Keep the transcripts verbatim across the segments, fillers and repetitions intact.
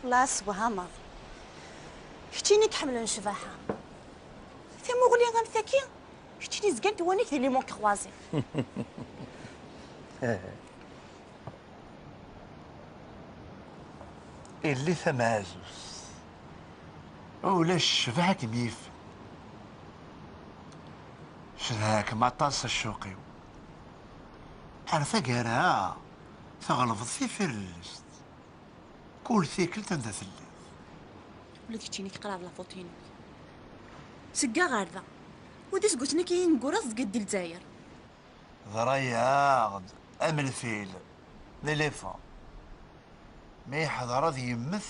La teswehmeḍ. Keččini i iḥemmlen ccbaḥa. Tamuɣli am tagi, keččini zgan twanik di les mots croisés. Illi tamɛazuzt. Ulac ccbaḥ ad kem-yifen. Cedhaɣ-kem aṭas a ccuq-iw. Ar taggara, tɣelbeḍ tifirellest. Kul tikkelt anda telliḍ. Ula d keččini i yeqraḍ la faute-inu. Seg-a ɣer da. Ur d iseggasen akka i neggurreḍ deg Lezzayer. Ḍra-yaɣ-d am lfil, l'éléphant. Mi yeḥḍer ad yemmet,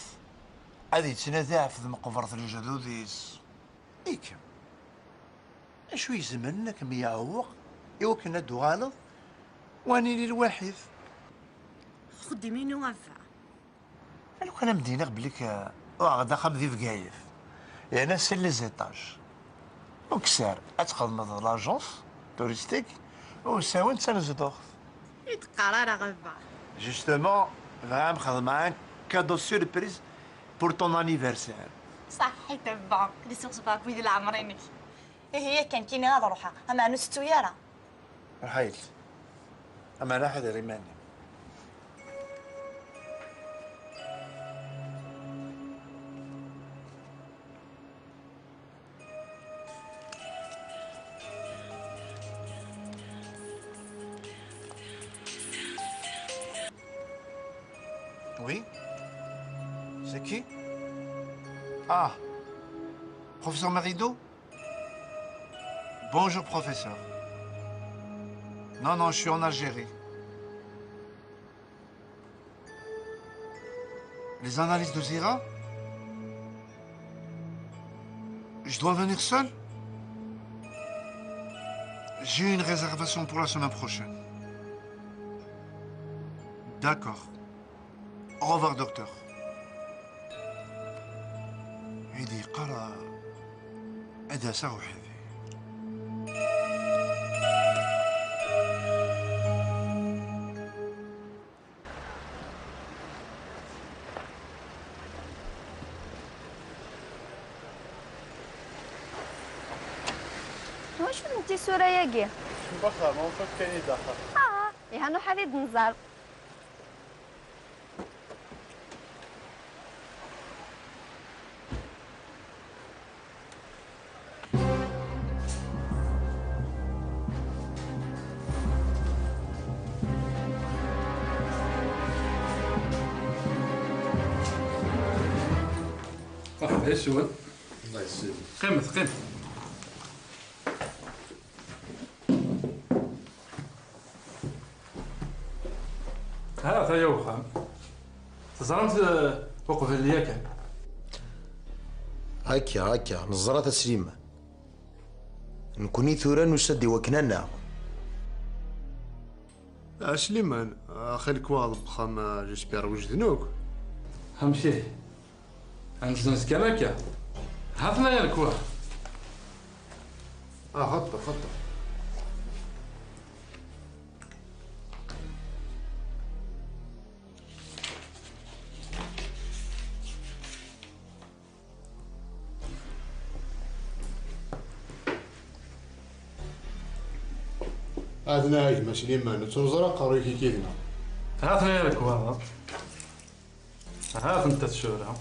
ad yettnadi ɣef tmeqbert n lejdud-is. I kemm? Acu izemren ad kem-yeɛweq i wakken ad d-tuɣaleḍ, u ad nili lwaḥid? Axeddim-inu a baba. Lukan a m-d-iniɣ belli k-, uɣeɣ-d axxam di Bgayet, yerna c'est les étages. Ukessar, ad txedmeḍ l'agence touristique, usawen d tanezduɣt. Ur d-qqar ara a baba. Justement, bɣiɣ ad m-xedmeɣ un cadeau surprise pour ton anniversaire. Ṣaḥḥit a baba, di ssuɣ ṣṣbeɣ-k wid leɛmer-inek. Ihi yakan kini ad ruḥeɣ, ameɛna ur tettu ara. Ruḥ a yelli. Ameɛna ḥader iman-im. Oui? C'est qui? Ah, professeur Marido? Bonjour, professeur. Non, non, je suis en Algérie. Les analyses de Zira? Je dois venir seul? J'ai une réservation pour la semaine prochaine. D'accord. Au revoir, docteur. Ad d-yeqqar ad d-aseɣ weḥd-i. Wacu n tisura-agi? Kecmeɣ axxam, anef-ak kan i daxel. Ah, iha nuḥ ad id-nẓer. مرحبا يسون. الله يسلمك. قيمت، قيمت. Ha, ata ya uxxam. Teẓramt, eh, uqbel yakan. Akka, akka, neẓra-t a Sliman. Nekni tura nusa-d i wakken ad naɣ. A Sliman, axil-k waɣeḍ n uxxam, j'espère wejden akk. Amek ihi? Ad nzun zgan akka. Ha-ten-a ya lekwaɣeḍ. Ah, xaṭer, xaṭer. Aten-a a gma Sliman, ur ttruẓ ara aqerruy-ik i kidna. Ha-ten-a ya lekwaɣeḍ. Ha-tent-a tsura.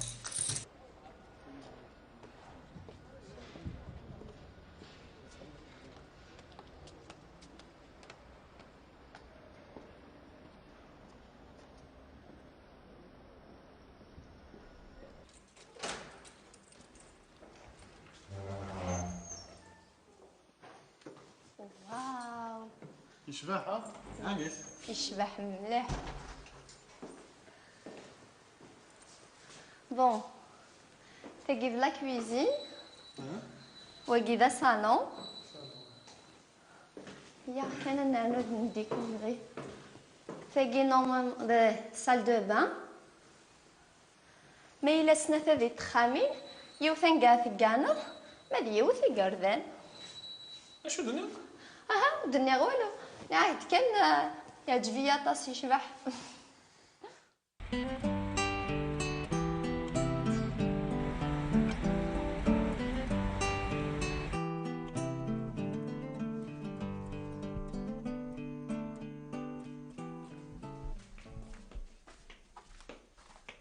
Waw! Yecbeḥ, ha? Ɛni? Yecbeḥ mliḥ. Bon, tagi d la cuisine. Hein? Wagi d asalon. Ya, kan ad nernu d ndécouvrir. Tagi, normalement, d salle de bain. Ma yella snat di texxamin, yiwet anga tegganeḍ, ma d yiwet igerdan. Acu d-tenniḍ? Aha, ur d-nniɣ walu. Nniɣ-ak-d kan, eh, yeɛǧeb-iyi aṭas, yecbeḥ.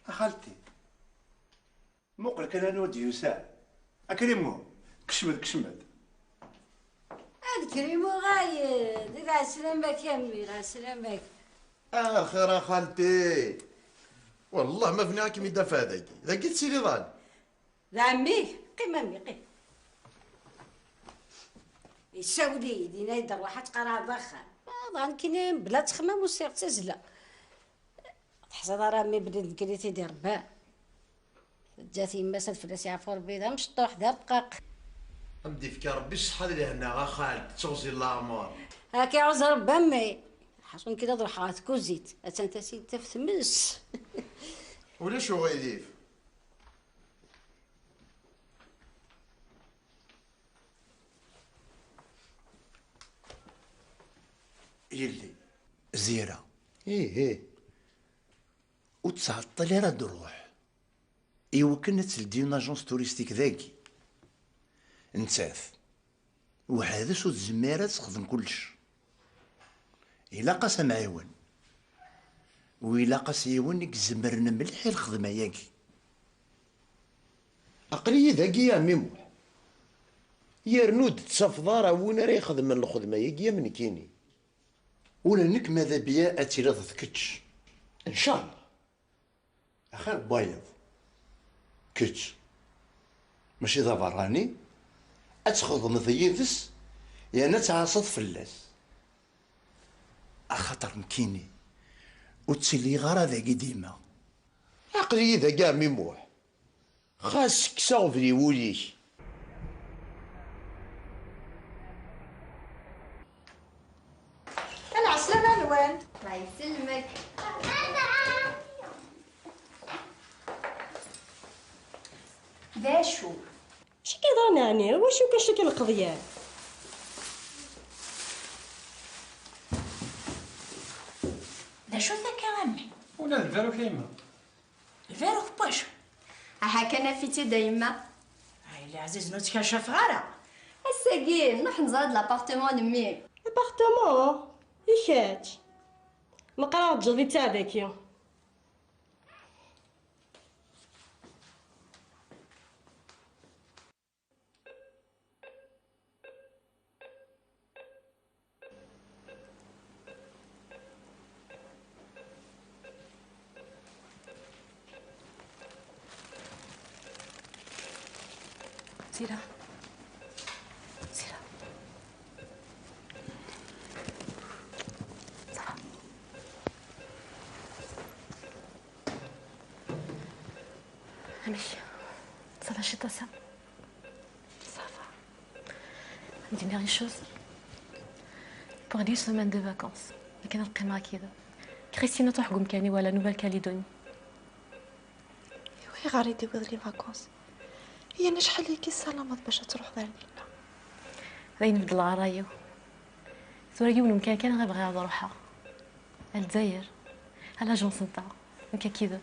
A xalti, muqel kan anwa d-yusa. A Krimu, kcem-d, kcem-d. A Krimu ɣayed, d ɛeslama-k a mmi, d ɛeslama-k. Ah, lxir a xalti. Wallah ma bniɣ ad kem-id-afeɣ dagi. Dagi tettiliḍ a? D ɛemmi-k? Qqim a mmi, qqim. Yessawel-iyi-d, yenna-yi-d rwaḥ ad tqaraɛeḍ axxam. Ah, dɣa nekkini bla ttexmam usiɣ d tazzla. Teḥṣiḍ ara a mmi belli d nekkini i t-id-irebban. Teǧǧa-t yemma-s ad fell-as yeɛfu Rebbi, d amecṭuḥ, d arqaq. Ad m-d-ifk Rebbi ṣṣeḥḥa d lehna a xalt, d teɣzi n leɛmer. Ad k-iɛuzz Rebbi a mmi. Ḥacu nekkini ad ruḥeɣ ɣer tkuzit, attan tasint taf tmes. Ulac uɣilif. Yelli. Zira. Ih, ih. Ur ttɛeṭṭil ara ad d-ruḥ. Iwakken ad teldi une agence touristique dagi. Nettat, weḥd-s ur tezmir ad texdem kullec. Ilaq-as amɛiwen. U ilaq-as yiwen i izemren mliḥ i lxedma-yagi. Aql-iyi dagi a ɛemmi Muḥ. Yernu ur d-tettafeḍ ara win ara ixedmen lxedma-yagi am nekkini. Ula nekk ma d abiya ad tiliḍ d kečč. Ncallah. Axir n wayeḍ. Kečč, mačči d aberrani, ad txedmeḍ yid-s yerna ad tɛaṣiḍ fell-as. Axaṭer nekkini ur ttiliɣ ara dagi dima. Aql-iyi dagi a ɛemmi Muḥ. Xas kkes aɣbel i wul-ik. Lɛeslama-nwen. Allah yesselmek. D acu? Acu akka yeḍran ɛni? Wacu kan acu akka lqeḍyan? D acu-t akka a mmi? Ula d lberuk a yemma. Lberuk n wacu? Aha kan af-itt-id a yemma. Ay leɛzizen ur ttkacafeɣ ara. Ass-agi nruḥ neẓra-d l'appartement n mmi. Appartement? I kečč? Meqqar ad ɣ-teǧǧeḍ i ttaɛ daki. Zira. Zira. Zira. Amek? Ça va, Chita, ça? Ça va. Ad m-d-iniɣ une chose. Pour dix semaines de vacances, akken ad qqimeɣ akid. Christine ad truḥ deg umkan-iw à la Nouvelle-Calédonie. Iwayɣer i d-tewwiḍ les vacances? Yan acḥal-agi tessalameḍ bac ad truḥeḍ ar dinna? D ayen beddleɣ ṛṛay-iw. Tura yiwen umkan kan i bɣiɣ ad ruḥeɣ. Ar Lezzayer. Ar l'agence-nteɣ. Nekk akid.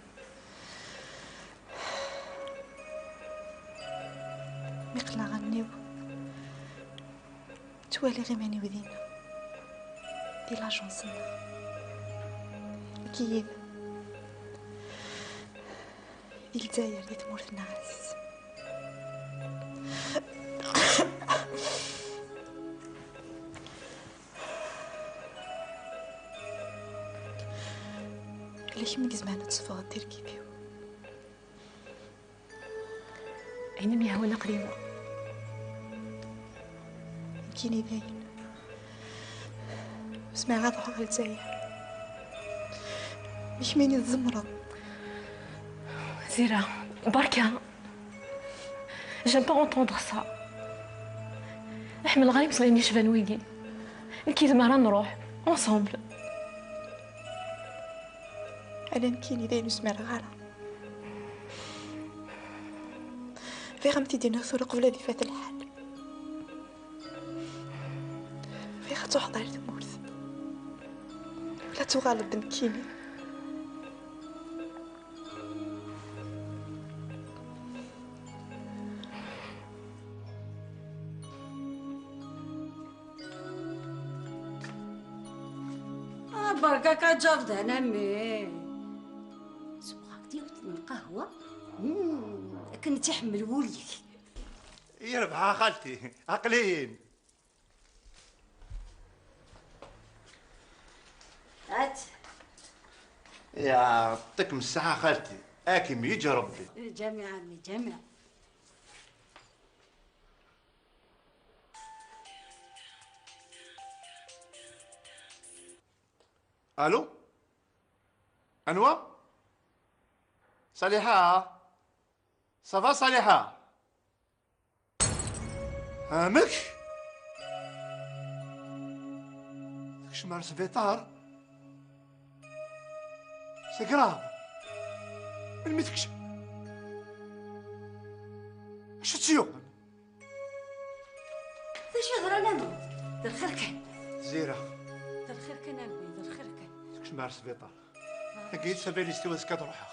Mi qqleɣ allen-iw, ttwaliɣ iman-iw dinna, di l'agence-nneɣ. Nekk yid-m. Di Lezzayer, di tmurt-nneɣ aziz. Ala kemm i izemren ad teffɣeḍ tirkib-iw. Ayen i m-yehwan aql-i da. Nekkini dayen ur zmireɣ ad ruḥeɣ ɣer Lezzayer. Nekk mini tzemreḍ. Zira, berka. J'aime pas entendre ça. Ḥemmleɣ ara imeslayen yecban wigi. Nekk yid-m ara nruḥ, ensemble. Ala nekkini dayen ur zmireɣ ara. Bɣiɣ ad m-t-id-iniɣ tura qbel ad ifat lḥal. Bɣiɣ ad truḥeḍ ar tmurt. Wala ad tuɣaleḍ d nekkini. Ah, berka-k a Ǧerdan, a mmi. Sebɣeɣ-k-d Lqahwa? Mm, akken i tt-iḥemmel wul-ik. Yerbeḥ a xalti, aql-iyi-n. At. Yeɛṭikem ṣṣeḥḥa a xalti, ad kem-yeǧǧ Rebbi. Lǧamiɛ a mmi, lǧamiɛ. Allô? Anwa? Saliḥa? Ça va Saliḥa? Amek? Tekcem ar sbiṭar? C'est grave. Melmi tekcem? Acu tt-yuɣen? D acu yeḍran a mmi? D lxir kan. Zira. D lxir kan a mmi, d lxir kan. Tekcem ar sbiṭar. Agi d tabalizt-iw, azekka ad ruḥeɣ.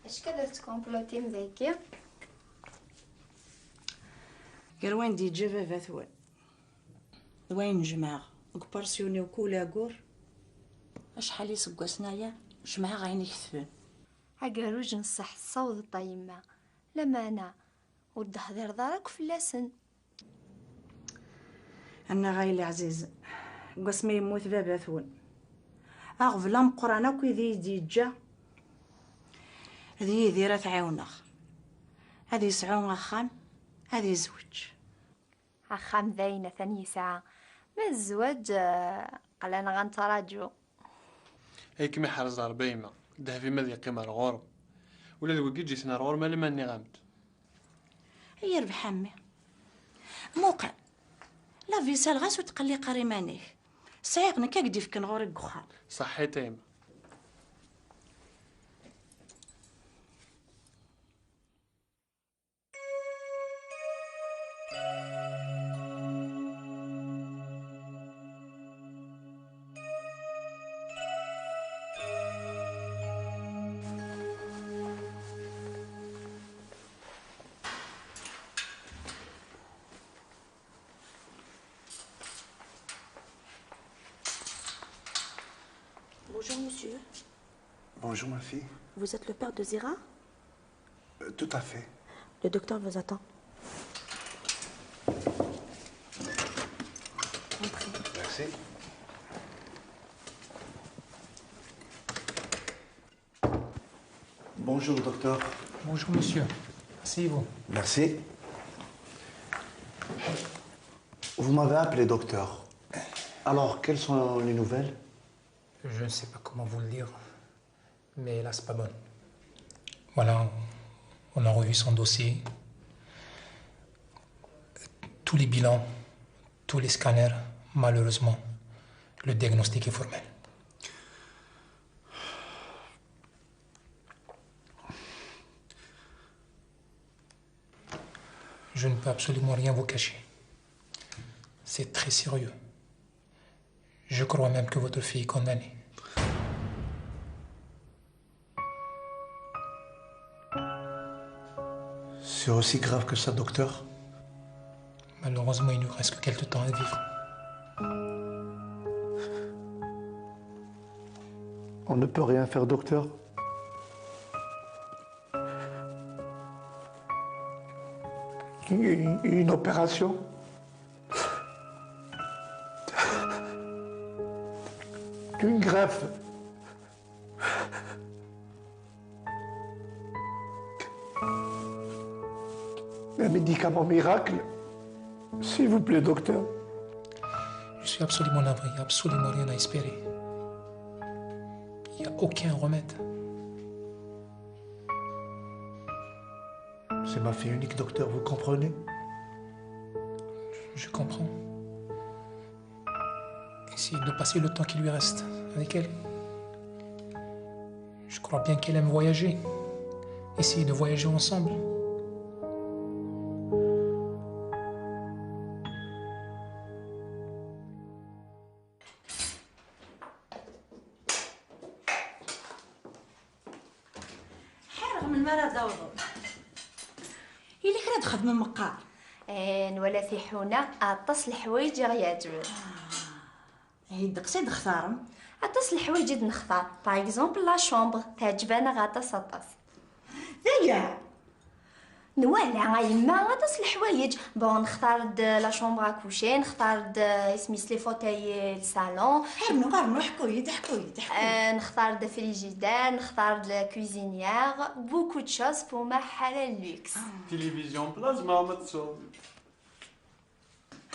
Acku ad tettkumplutim dagi. Gar wayen d-yeǧǧa baba-twen d wayen jemɛeɣ deg uparsiyun-iw kul agur, acḥal iseggasen aya jemɛeɣ ayen iketben. Agerruj n ṣṣeḥ tessawḍeḍ a yemma, lameɛna ur d-tehdireḍ ara akk fell-asen. Annaɣ ay leɛziz, deg wasmi yemmut baba-twen, aɣbel ameqqran akk i d iyi-d-yeǧǧa d Yidir ad t-ɛiwneɣ, ad yesɛu axxam, ad yezweǧ. Axxam dayen atan yesɛa, ma d zzwaǧ, eh, aql-aneɣ ad nettraǧu. Ay kem-iḥrez Ṛebbi a yemma, ddheb-im ad yeqqim ar ɣur-m. Ula d wigi ǧǧiten ar ɣur-m alamma nniɣ-am-d. Ay yerbeḥ a mmi. Muqel, la vaisselle ɣas ur tqelliq ara iman-ik. Sɛiɣ nekk ad k-d-ifken ɣur-i deg uxxam. Ṣaḥḥit a yemma. Bonjour, monsieur. Bonjour, ma fille. Vous êtes le père de Zira ? Euh, tout à fait. Le docteur vous attend. Entrez. Merci. Bonjour, docteur. Bonjour, monsieur. Asseyez-vous. Merci. Vous m'avez appelé, docteur. Alors, quelles sont les nouvelles ? Je ne sais pas comment vous le dire, mais là, c'est pas bon. Voilà, on a revu son dossier. Tous les bilans, tous les scanners, malheureusement, le diagnostic est formel. Je ne peux absolument rien vous cacher. C'est très sérieux. Je crois même que votre fille est condamnée. C'est aussi grave que ça, docteur ? Malheureusement, il nous reste que quelques temps à vivre. On ne peut rien faire, docteur. Une, une opération. Une greffe. Un médicament miracle. S'il vous plaît, docteur. Je suis absolument navré, il n'y a absolument rien à espérer. Il n'y a aucun remède. C'est ma fille unique, docteur, vous comprenez ? Je comprends. Essayez de passer le temps qui lui reste avec elle. Je crois bien qu'elle aime voyager. Essayez de voyager ensemble. Ḥareɣ melmi ara d-awḍeḍ. Txedmem meqqar. Eh, nwala tiḥuna, aṭas leḥwayeǧ i ɣ-yeɛǧben. Ihi ddeqs i d-textarem? Aṭas leḥwayeǧ i d-nextar. Par exemple, la chambre, teɛǧeb-aneɣ aṭas, aṭas. Daya! Nwala a yemma aṭas leḥwayeǧ. Bon, nextar-d la chambre à coucher, nextar-d, euh, isem-is, les fauteuils, le salon. Rnu, rnu, ḥku-yi-d, ḥku-yi-d, ḥku-yi-d. Euh, nextar-d frigidaire, nextar-d la cuisinière, beaucoup de choses pour ma ḥala luxe. Télévision plasma ma tesɛuḍ.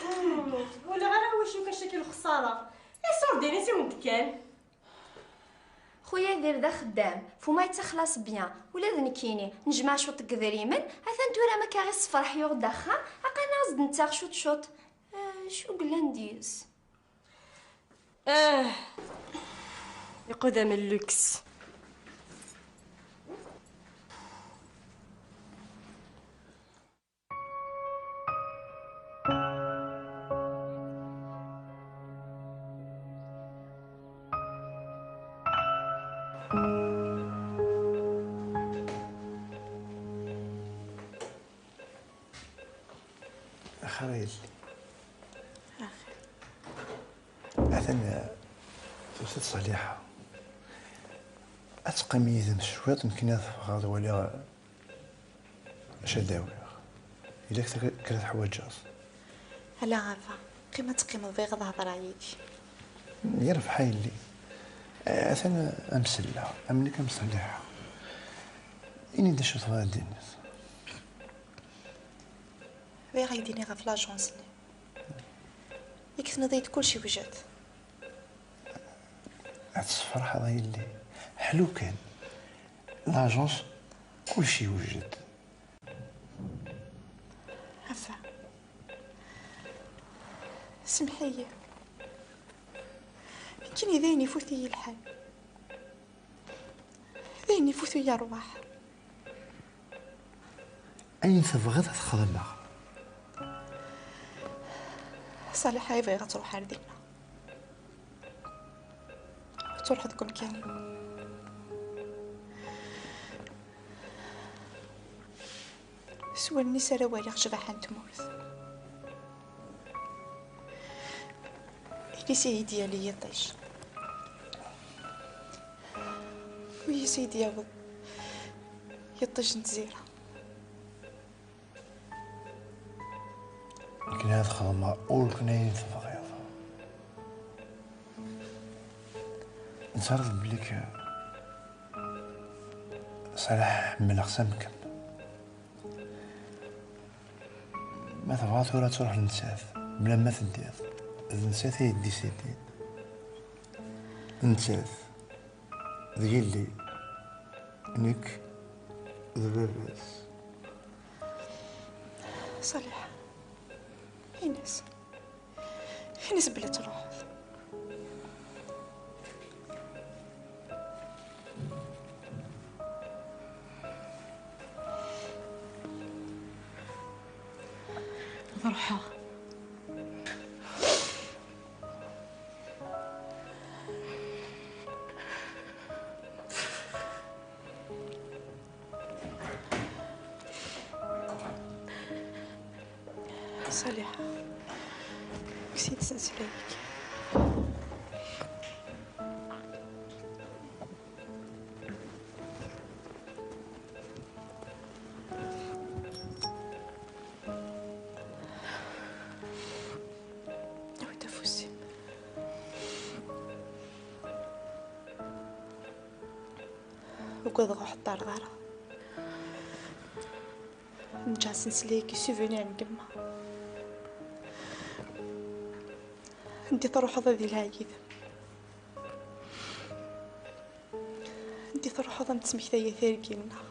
Ur walaɣ ara wacu kac-agi lexsara. Iṣurdiyen-is i wen-d-kkan. Xuya Yidir d axeddam, fuma yettaxlas bien, ula d nekkini, nejmeɛ cwiṭ n yedrimen, atan tura ma akka ɣ-issefreḥ yuɣ-d axxam, aql-aneɣ ad s-d-nettaɣ cwiṭ cwiṭ. Eh, acu yellan deg-s? Ah, iqudam n luks. Axir a yelli. Axir. Atan, eh, tusa-d Ṣaliḥa. Ad teqqim yid-m cwiṭ, nekkni ad ffɣeɣ ad waliɣ, eh, acu ad awiɣ. Yella kra, kra teḥwaǧeḍ? Ala a baba, qqim ad teqqimeḍ, bɣiɣ ad hedreɣ yid-k. Yerbeḥ a yelli. Eh, atan amsella, am nekk am Ṣaliḥa. Ini-d acu tebɣiḍ ad d-tiniḍ. Bɣiɣ ad k-d-iniɣ ɣef l'agence-nni. Yak tenniḍ-iyi-d kullec yewjed. Ad tessefraḥeḍ a yelli. Ḥlu kan. L'agence, kullec yewjed. Afa. Semmeḥ-iyi. Nekkini d ayen ifut-iyi lḥal. D ayen ifut i yerwaḥ. Ayen tebɣiḍ ad t-xedmeɣ. Ṣaliḥa, i bɣiɣ ad truḥ ar dinna. Ad truḥ deg umkan-iw. S wallen-is ara waliɣ ccbaḥa n tmurt. Ilis i yi-d-yali yiṭij. Wiyi-s i yi-d-yaweḍ yiṭij n tzira. Akken ad xedmeɣ ur kan ayen tebɣiḍ. Nettɛerḍ belli k-, Ṣaliḥ ḥemmleɣ-s am kemm. Ma tebɣa tura ad truḥ nettat, bla ma teddiḍ, d nettat ay d-isidin. Nettat d yelli, nekk d baba-s. Ṣaliḥ, ini-as. Ini-as belli truḥeḍ. Ad ruḥeɣ. Ṣaliḥa, kkes-iyi-d ssenselay-ik. Awi-d afus-im. Ugadeɣ ur ḥeṭṭareɣ ara. Neǧǧa asenslay-agi souvenir n yemma. Anda i truḥeḍ ad ilha yid-m. Anda i truḥeḍ ad nettmektay a tirgin-nneɣ.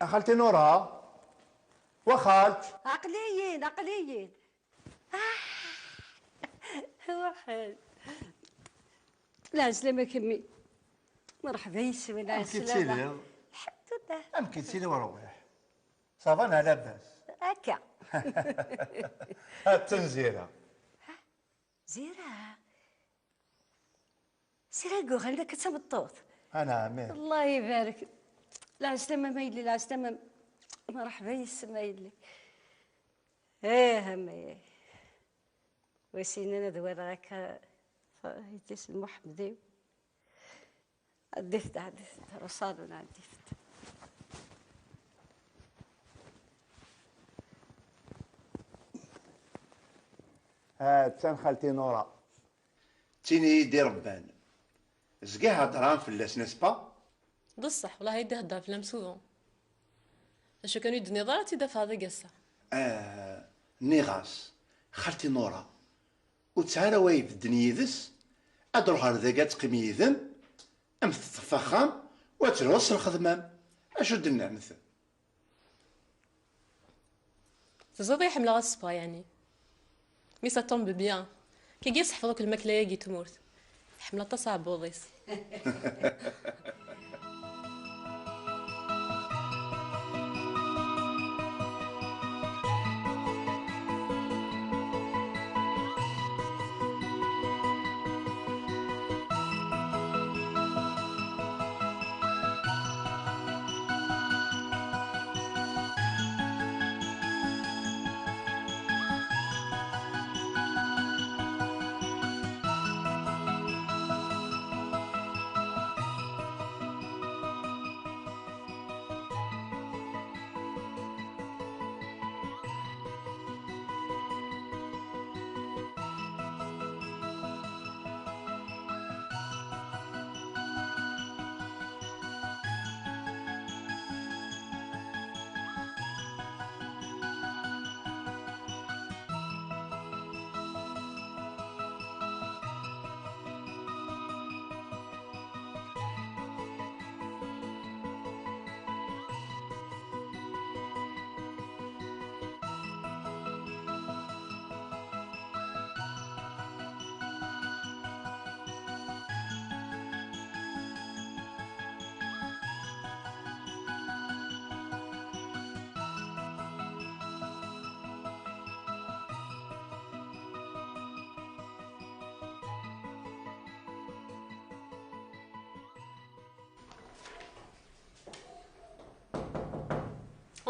A xalti Nura, wa xalti. Aql-iyi-n, aql-iyi-n. Ah! Ruḥ. Lɛeslama kemmi. Merḥba yes-wen, amek i lɛeslama. Tettiliḍ? Lḥemdullah. Amek i tettiliḍ, rrwaḥ? Ça va neɣ labas? Akka. Attan Zira. Zira. Sira deg uɣal d akka d tameṭṭut. Anɛam. Allah ibarek. Lɛeslama ma yelli, lɛeslama. Merḥba yes-m a yelli. Ih, a ma yelli. Wis yennan ad walaɣ akka yelli-s n Muḥemmed-iw. Ɛeddit-d, ɛeddit-d, ruṣaden ɛeddit-d. Attan xalti Nura. Ttini-yi-d irebban. Zga heddren fell-as, n'est-ce pas? D ṣṣeḥ, wellah i d-ihedder fell-am souvent. Acu kan ur d-tenniḍ ara ad tt-id-afeɣ deg ass-a. Ah, nniɣ-as, xalti Nura, ur tesɛi ara wa ibedden yid-s, ad d-truḥ ar dagi ad teqqim yid-m, am teṭṭef axxam, u ad telhu s lxedma-m. Acu d-tennamt? Teẓriḍ i ḥemmleɣ ad ssewweɣ yeɛni. Mais ça tombe bien. Kagi sḥefḍeɣ akk lmakla-agi n tmurt. Tḥemmel aṭas aɛebbuḍ-is.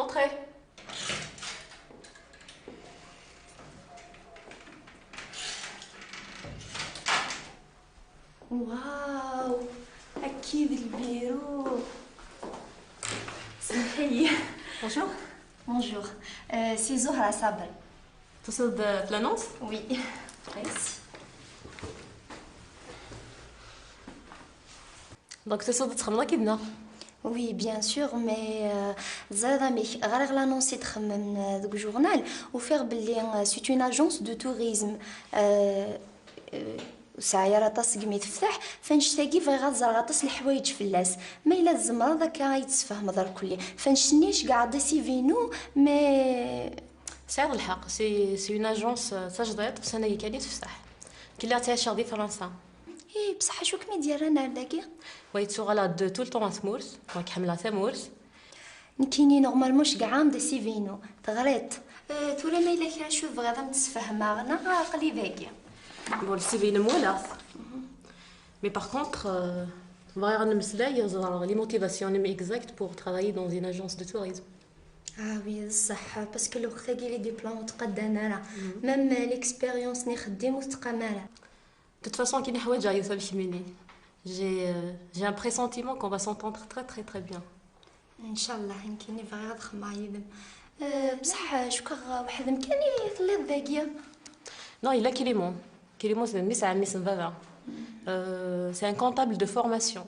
Entrez. Waw, akki d lbiru. Semḥ-iyi. Bonjour. Bonjour. Euh, c'est Zohra Sabri. Tusiḍ-d, euh, l'annonce? Oui. Merci. Donc, tusiḍ-d ad txedmeḍ akked-neɣ? Oui, bien sûr, mais, euh, teẓriḍ amek, ɣriɣ l'annonce i d-xemmemen, euh, deg ujournal, ufiɣ belli, euh, c'est une agence de tourisme. Euh, euh, ur sɛi ara aṭas segmi tefteḥ, f'annect-agi bɣiɣ ad ẓreɣ aṭas n leḥwayeǧ fell-as. Ma yella tzemreḍ akka ad yi-d-tesfehmeḍ irkelli. F'annect-nni ceggɛeɣ-d C V-inu, mais... Tesɛiḍ lḥeqq, c'est, c'est une agence, euh, d tajdiṭ, ussan-agi kan i tefteḥ. Nekk lliɣ ttɛiceɣ di Fransa. Ih, bṣeḥ acu kem-id-yerran ar dagi? Wa yettuɣal-d tout le temps ar tmurt, donc ḥemmleɣ tamurt. Nekkini, normalement, ceggɛeɣ-am-d C V-inu. Teɣriḍ-t? Euh, tura ma yella kra acu tebɣiḍ ad m-d-sfehmeɣ, neɣ aql-i dagi. Bon, le C V-inem walaɣ-t. Mais par contre, euh, bɣiɣ ad nemmeslay, ad ẓreɣ les motivations-inem exactes pour travailler dans une agence de tourisme. Ah oui, d ṣṣeḥ, parce que lweqt-agi les diplômes ur ttqaddan ara. Même, euh, l'expérience n ixeddim ur tettqam ara. De toute façon, akken ḥwaǧeɣ yiwet am kemmini. J'ai, euh, j'ai un pressentiment qu'on va s'entendre très, très, très bien. Ncallah, nekkini bɣiɣ ad xedmeɣ yid-m. Euh, bṣeḥ, euh, cukkeɣ, euh, weḥd-m kan i telliḍ dagi. Non, yella Clément. Clément, c'est mmi-s n ɛemmi-s n baba. Euh, c'est un comptable de formation.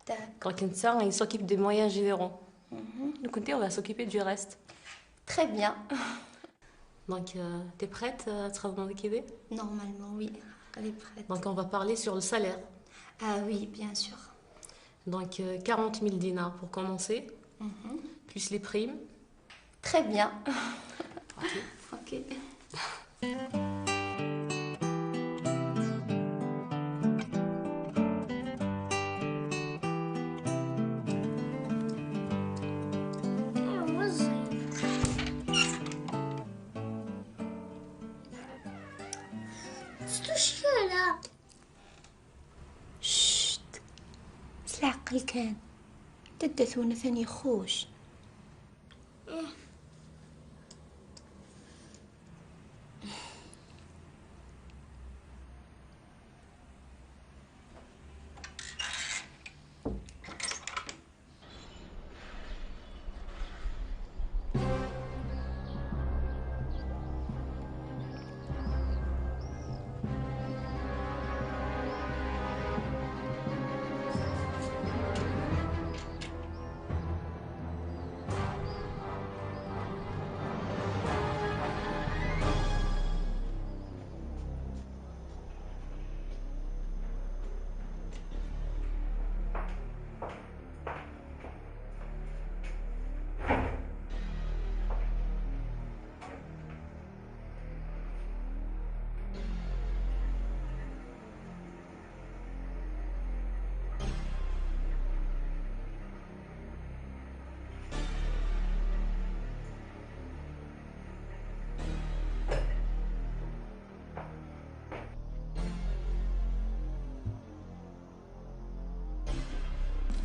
D'accord. Donc, netta, il s'occupe des moyens généraux. Nekkenti, on va s'occuper du reste. Très bien. Donc, euh, t'es prête, euh, à te rendre compte? Normalement, oui. Elle est prête. Donc, on va parler sur le salaire. Ah oui, bien sûr. Donc, euh, quarante mille dinars pour commencer. Mhm. Plus les primes. Très bien. Ok. Ok. Ccit! S leɛqel kan. Dadda-twen atan ixuc.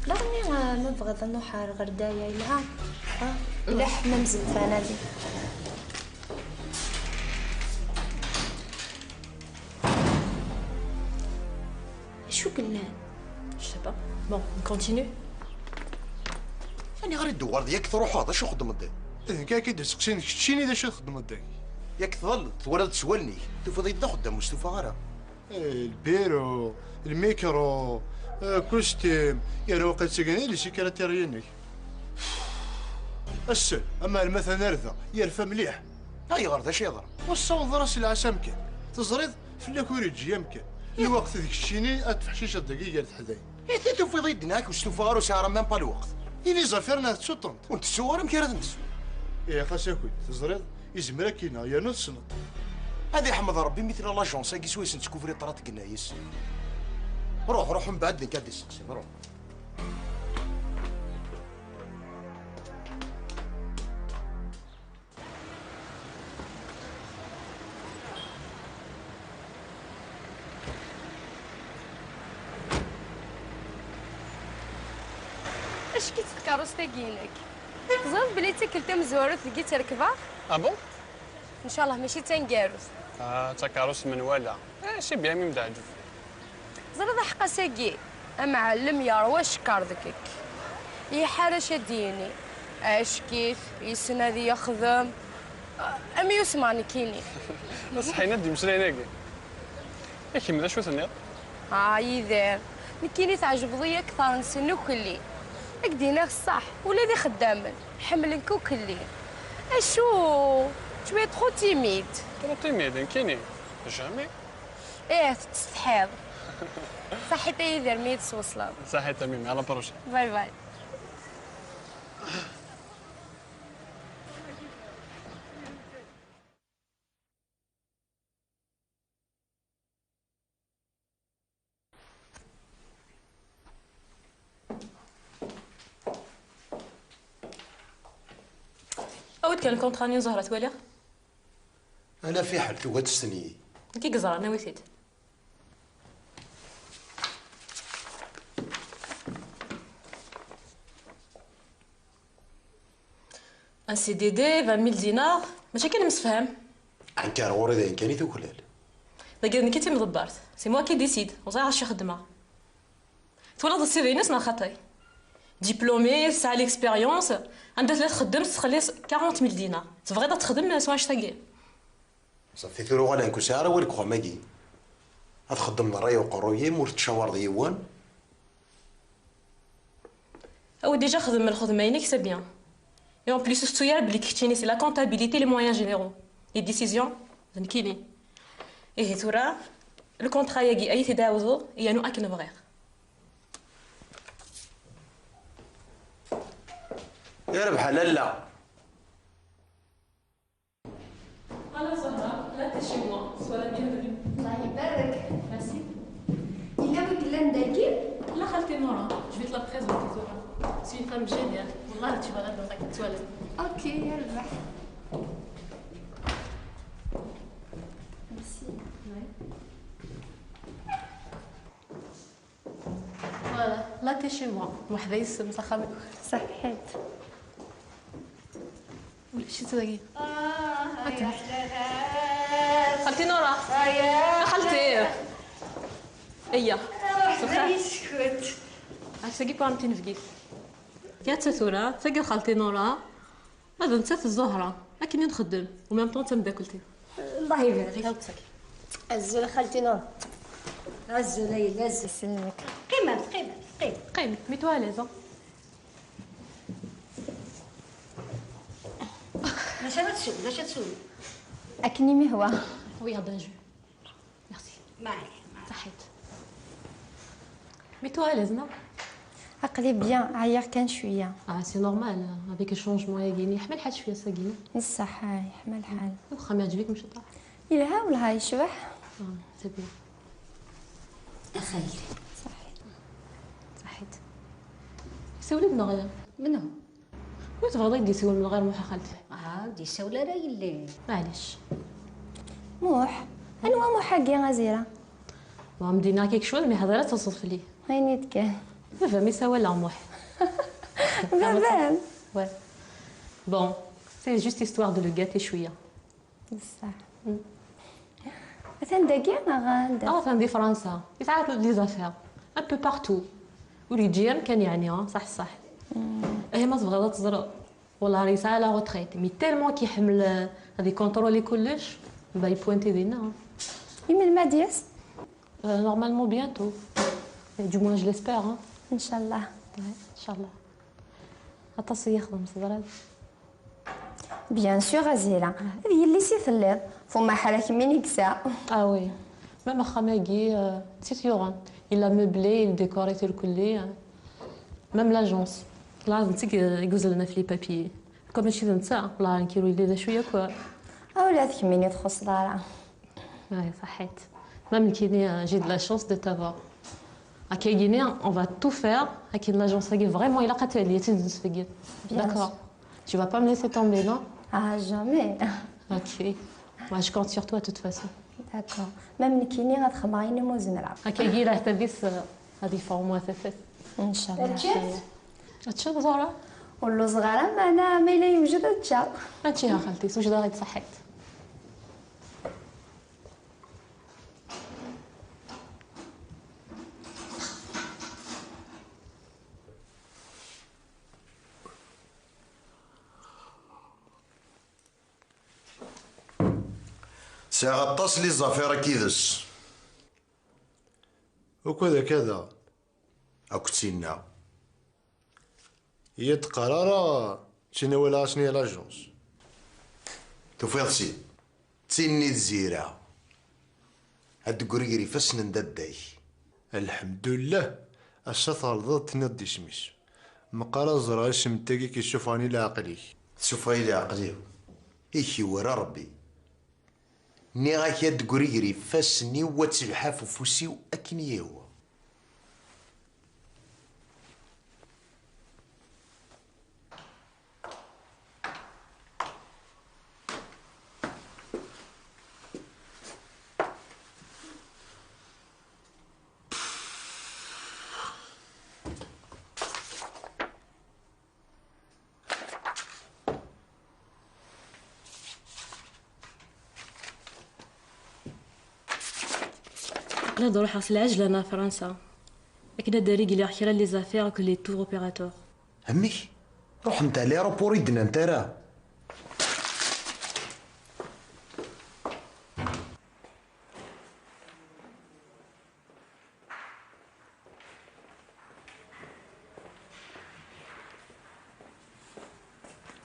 Daɣen, ah, ma tebɣiḍ ad nruḥ ar ɣer daya, yelha. Ah, mliḥ, ma nzed tfanalit. Acu yellan? Je sais pas. Bon, on continue. Aniɣer i d-tuɣaleḍ? Yak truḥeḍ, acu xeddmeḍ da? D nekk ara k-id-iseqsin, keččini d acu txeddmeḍ dagi? Yak tḍalleḍ, twalaḍ s wallen-ik, tufiḍ-iyi-d d axeddam, ur stufaɣ ara. Eh, lbiru, lmikru, eh, kustim, yerna waqil d tagna i lsekretirya-inek. Ass-a, ama alma atan ar da, yerfa mliḥ. Ayɣer, d acu yeḍran? Ur tessawḍeḍ ara s lɛas amkan. Teẓriḍ, fell-ak ur iǧǧi amkan. Lweqt d keččini ad tfeḥciceḍ dagi gar teḥdayin. I ti tufiḍ-iyi-d nniɣ-ak ur stufaɣ ara, ur sɛiɣ ara même pas lweqt. Ini zafiren ad tettuṭṭent. Ur ntessu ara, amek ara ten-ntessu? Ihi xas akk-d, teẓriḍ, izmer ad k-ineɣ, yernu tessneḍ. Ad iḥmed Rebbi mi tella l'agence-agi swayes nettkufri ṭṭrat deg nna-is. Ruḥ, ruḥ, mbeɛd nekk ad d-isteqsiḍ, ruḥ. Acki-tt tkeṛṛust-agi-inek? Teẓriḍ belli d tikkelt tamezwarut deg i tt-rekbeɣ? Ah bon? Ncallah mačči d taneggarut. Ah, d takeṛṛust menwala. Eh, c'est bien, mi m-d-ɛǧeb. Teẓriḍ aḥeqq ass-agi, amɛellem yerwa cekkeṛ deg-k. Iḥar acu ad d-yini. Acki-t, yessen ad yexdem. Am yusma nekkini. D ṣṣeḥ-in ad d-imeslayen-agi. I kemm, d acu tenniḍ? Ah, Yidir, nekkini tɛejbeḍ-iyi akteṛ-nsen ukelli. Ad k-d-iniɣ ṣṣeḥ, ula d ixeddamen ḥemmlen-k ukelli. Acu, tu es trop timide. Trop timide, nekkini? Jamais. Ih, tettsetḥiḍ. Saḥit a Yidir mi yi-d-twesleḍ. Saḥit a Mimi, à la prochaine. Bye bye. Awi-d kan lkuntra-nni n Zahra, twaliḍ? Ala fiḥel, tugi ad testenyi. Nekk i yeẓran, awi-t-id. Un C D D, vingt mille dinars, mačči akken nemsefham. Ɛenker ɣur-i d ayen kan i tuklal. Dagi d nekk i d timḍebbert. C'est moi qui décide, ur ẓriɣ acu xeddmeɣ. Twalaḍ C V-ines neɣ xaṭi? Diplômée, tesɛa l'expérience, anda tella txeddem tettxelliṣ quarante mille dinars. Tebɣiḍ ad texdem s wanect-agi? Ṣafi, tura uɣal nekk ur sɛiɣ ara awal deg uxxam-agi. Ad txeddmeḍ ṛṛay uqerruy-im, ur tettcawareḍ yiwen. Awi déjà xdem lxedma-inek, c'est bien. Et en plus, ur tettu ara belli keččini c'est la comptabilité, les moyens généraux. Les décisions, d nekkini. Ihi tura, lkuntra-agi ay t-id-ɛawdeḍ, yernu akken bɣiɣ. Yerbeḥ a lalla. Voilà Zahra, là t'es chez moi. Sois la bienvenue. الله يبارك. Merci. Yella wi yellan dagi? La خالتي نورا, je vais te la présenter Zahra. C'est une femme géniale. والله tu vas l'adorer, tu vas l'adorer. اوكي، يربح. ميرسي. Voilà, là t'es chez moi. مرحبا يسلم, صحابك. صحيت. ولا شي تلاقي. اه، خالتي نورا. خالتي. ايا. يسكت. عرفتي كيف عمتي نفقيت. يا تثورة، تلقى خالتي نورا. هذا نتا الزهرة. لكن نخدم. ومام طون تمداكلتي. الله يبارك. هاو تسكي. عزول خالتي نور. عزول، اي لازم. يسلمك. قيمة، قيمة، قيمة. قيم, mets-toi à l'aise. ماشي غتسول، ماشي غتسول. اكني مهوى. Oui, هذا جو. Merci. ما عليه، ما عليه. صحيت. Mets-toi à l'aise, non? عقلي بيان، عيا كان شويه. Ah, c'est normal, avec le changement ياكيني. حمل حال شويه ساكيني. بصح يحمل الحال. واخا ما يعجبك مش طاح. يلها والله يشبح. Ah, c'est bien. اخير. صحيت. سولي بنا غير. منو؟ وي تبغضي يدي سول من غير موحى خالتي؟ اه، دي سولا راه يلي. معليش. موح. انوا موح حقي غزيره؟ ما مدينا كيك شوي, mais هذا لا تصف لي. هيني تكال. ما فهمي سوا لا موح. بابا. Ouais. Bon, c'est juste histoire de le gâter شويه. بصح. مثلا داكيا ما غندا. اه, فهم دي فرنسا يتعرف لي زافير un peu partout. ولي جيم كان يعني, اه, صح صح. اهي ما تبغى تزرع. والله راه يسعى la retraite, mais tellement كيحمل غادي كونترولي كلش. با يبوانتي دينا. يمين ما دياس. Normalement bientôt. Du moins je l'espère. ان شاء الله. ان شاء الله. اتصي يخدم صدرات. بيان سور غزيره، هذه اللي سي ثليض. فما حالك مين يكسا. Ah oui. Même اخا ماكي, آه, سيت يوغان. Il a meublé, il décoré الكلي. Même l'agence. لا نتيك يقوز لنا في les papiers. كون ماشي نتا, والله نكيرو لي ذا شويه كوا. او لا تكميني تخص دارا. اي صحيت. Même كيني, آه, j'ai de la chance de t'avoir. هكا يجيني, on va tout faire. هكا l'agence هاكي vraiment الا قتلي تنزل سفيكي. Bien sûr. D'accord. Tu vas pas me laisser tomber, non? اه جامي. Ok. Moi je compte sur toi de toute façon. داكور. ما منكيني غتخمريني موزنرا. هكا يجي راه تبيس, آه, هذه فورمو تفت. ان شاء الله. هادشي زهره. والله صغيره ما انا ما الا يوجد هادشي. هادشي ها خالتي, سوج داغي تصحيت. Sɛiɣ aṭas n les affaires ak-ides. Ukud akka da. Akk d tinna. Yya d-qqar ara d tin awalaɣ-asen i l'agence. Tufiḍ-tt-id. D tin-nni d Zira. Ad d-tegri gar ifassen n dadda-k. Lḥemdullah, ass-a tɣelḍeḍ, tenniḍ-d isem-is. Meqqar ad ẓreɣ isem n tagi k-issufɣen i leɛqel-ik. Tessufeɣ-iyi leɛqel-iw. I k-iwra Rebbi. Nniɣ-ak ad d-tegri gar ifassen-iw, ad telḥaf ufus-iw akken i yehwa. Aql-i ad ruḥeɣ s lɛejla ɣer Fransa, akken ad d-rregliɣ kra n les affaires akked les tour opérateurs. Amek? Ruḥent ɣer l'aéroport i d-nnant ara?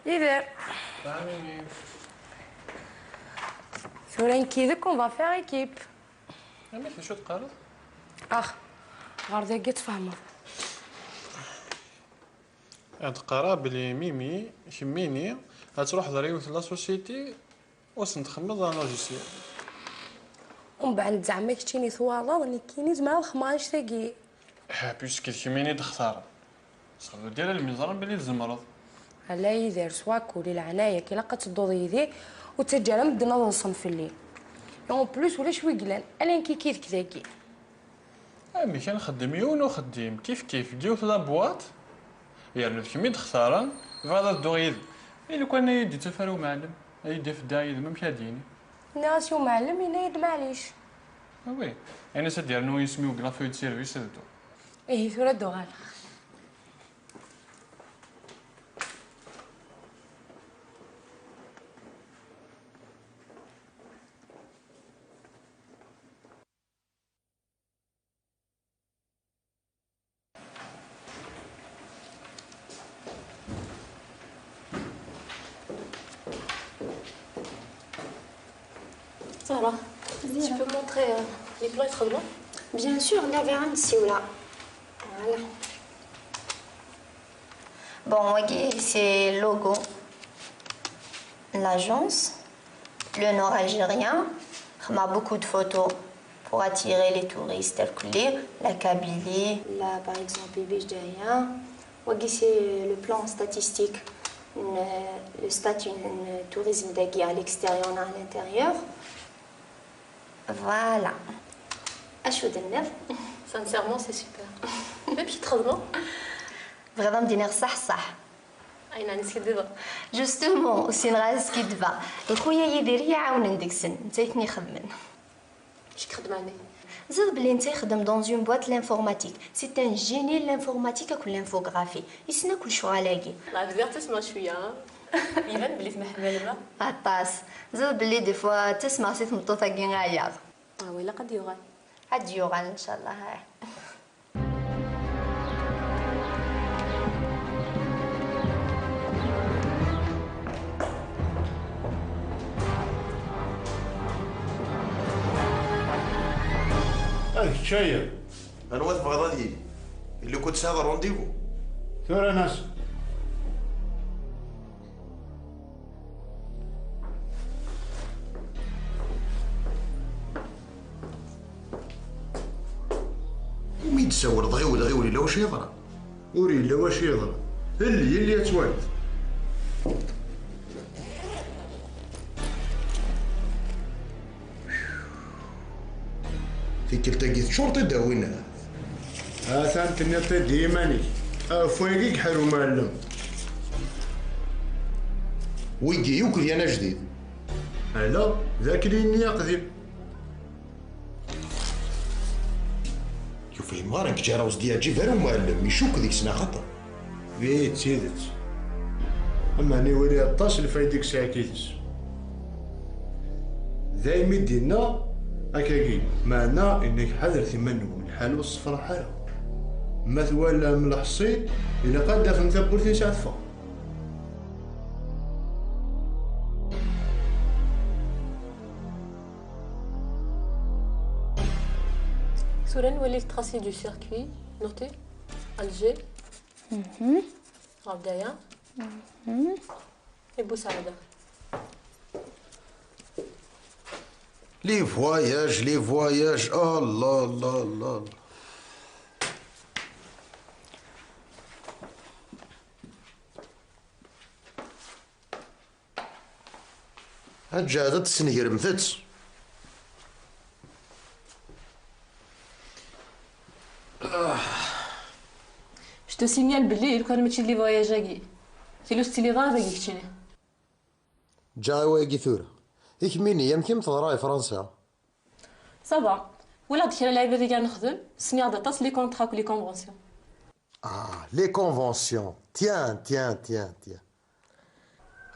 Yidir. Tura nekk yid-k, on va faire équipe. Amek d acu teqqareḍ? Ax, ɣer dagi tfehmeḍ. Ad qqareɣ belli Mimi, kemmini, ad truḥeḍ ɣer yiwet n la société, ur sen-txedmeḍ un logiciel. Umbeɛd zeɛma keččini twalaḍ, nekkini zemreɣ ad xedmeɣ annect-agi. Ah, puisque d kemmini d-xtareɣ. Sexdem-d almi ẓran belli tzemreḍ. Ala Yidir, s wakul, i leɛnaya-k, ilaq ad tedduḍ yid-i, ur ttaǧǧa ara medden ad ḍsen fell-i. Et en plus, ulac wi yellan, ala nekk i k-id-k dagi. Amek, ad nxeddem yiwen uxeddim, kif kif, deg yiwet la boîte, yernu d kemm i d-xtaren, tebɣiḍ ad dduɣ yid-m. I lukan ad yi-d-ittaf ara umɛellem, ad yi-d-yaf dda yid-m, amek ad d-yini? Nniɣ-as i umɛellem, yenna-yi-d maɛlic. Ah oui, ayen-as ad d-yernu yisem-iw deg la feuille de service, ad dduɣ. Ihi tura ad d-uɣaleɣ. Sarah, tu peux montrer, euh, les plats i txedmeḍ? Bien sûr, la vera n tsiwla. Voilà. Bon, wagi, c'est le logo de l'agence. Le Nord algérien. On a beaucoup de photos pour attirer les touristes tels que la Kabylie. Là, par exemple, Bijaya. Wagi, c'est le plan statistique. Une, le statut de tourisme dagi à l'extérieur, à l'intérieur. Voilà. Acu d-tenniḍ? Sincèrement, c'est super. Amek i txedmeḍ? Bɣiɣ ad m-d-iniɣ ṣṣeḥ ṣṣeḥ. Ayen ɛni skiddibeɣ? Justement, ur ssineɣ ara skidbeɣ. Lxuya Yidir i yi-iɛawnen deg-sen, netta i ten-ixedmen. Acu i ixeddem ɛni? Ẓriɣ belli netta ixeddem dans une boîte de l'informatique. C'est un génie de l'informatique akked l'infographie. Yessen akk lecɣal-agi. La bdiɣ ttasmeɣ cwiya, ha? Iban belli temḥemmalem, ha? Aṭas. Ẓriɣ belli des fois ttasmeɣ si tmeṭṭut-agi ayeɣ. Ah, wa ilaq ad d-yuɣal. Ad d-yuɣal, ncallah. Ah, kečč aya. Anwa tebɣiḍ ad yili? Illi-k ur tesɛiḍ rendez-vous? Tura nas. Umi d-tsawleḍ, ɣiwel, ɣiwel, yella wacu yeḍran. Ur yella wacu yeḍran. Lli, lli ad twaliḍ. Tikkelt-agi teččureḍ-id a winna. Atan tenniḍ-t-id i yiman-ik. Ɣef wayagi i yeḥar umɛellem. Wigi yakk d yan ajdid. Ala, d akken i yenna aqdim. Ur fhimeɣ ara, nekk ǧareɣ ur s-d-yeɛǧib ara umɛellem, icukk deg-s neɣ xaṭer. Ih, d tidet. Ama niwali aṭas lfayda i yesɛa yid-s. Daymi d-inna akkagi, meɛna inna-k ḥadret iman-nwen, lḥal ur ṣeffreḥ ara. Ma twalam leḥṣin, ilaq ad d-tafem tawwurt-is ad teffeɣ. Tura nwali le tracé du circuit, noté, Alger, Ɣer Bdaya, et Bousaïda. Les voyages, les voyages, oh là là là là. Ad tǧehdeḍ tesnegremt-tt. Je te signale belli lukan mačči d les voyages-agi, tili ur tettiliḍ ara dagi keččini. Ǧǧeɣ i wayagi tura. I kemmini, amek i m-teḍra i Fransa? Ça va. Walaɣ-d kra lɛibad i nexdem, sniɣ-d aṭas les contrats akked les conventions. Ah, les conventions. Tiens, tiens, tiens, tiens.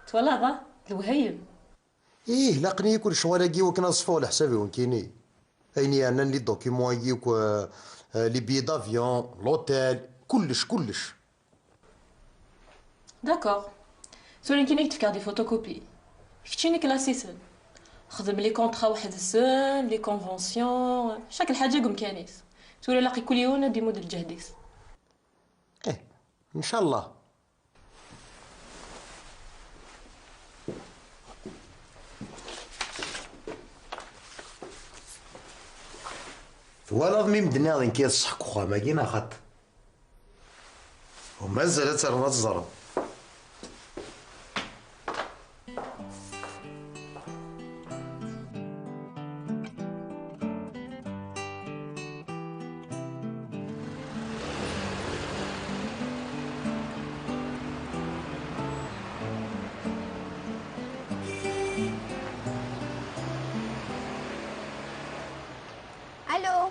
Twalaḍ, ah, d lewhayem. Ih, laqen-iyi kul lecɣal-agi iwakken ad ṣfuɣ leḥsab-iw nekkini. Ayen yeɛnan les documents-agi akk, euh, euh, les billets d'avion, l'hôtel, kullec, kullec. D'accord. Tura nekkini ad k-d-fkeɣ des photocopies. Keččini klasi-ten. Xdem les contrats weḥd-sen, les conventions, chaque lḥaǧa deg umkan-is. Tura ilaq i kul yiwen ad d-imudd lǧehd-is. Eh, ncallah. Twalaḍ mi m-d-nniɣ d nekk i d ṣṣeḥ deg uxxam-agi, neɣ xaṭi? U mazal ad terreḍ ad teẓreḍ. Allô.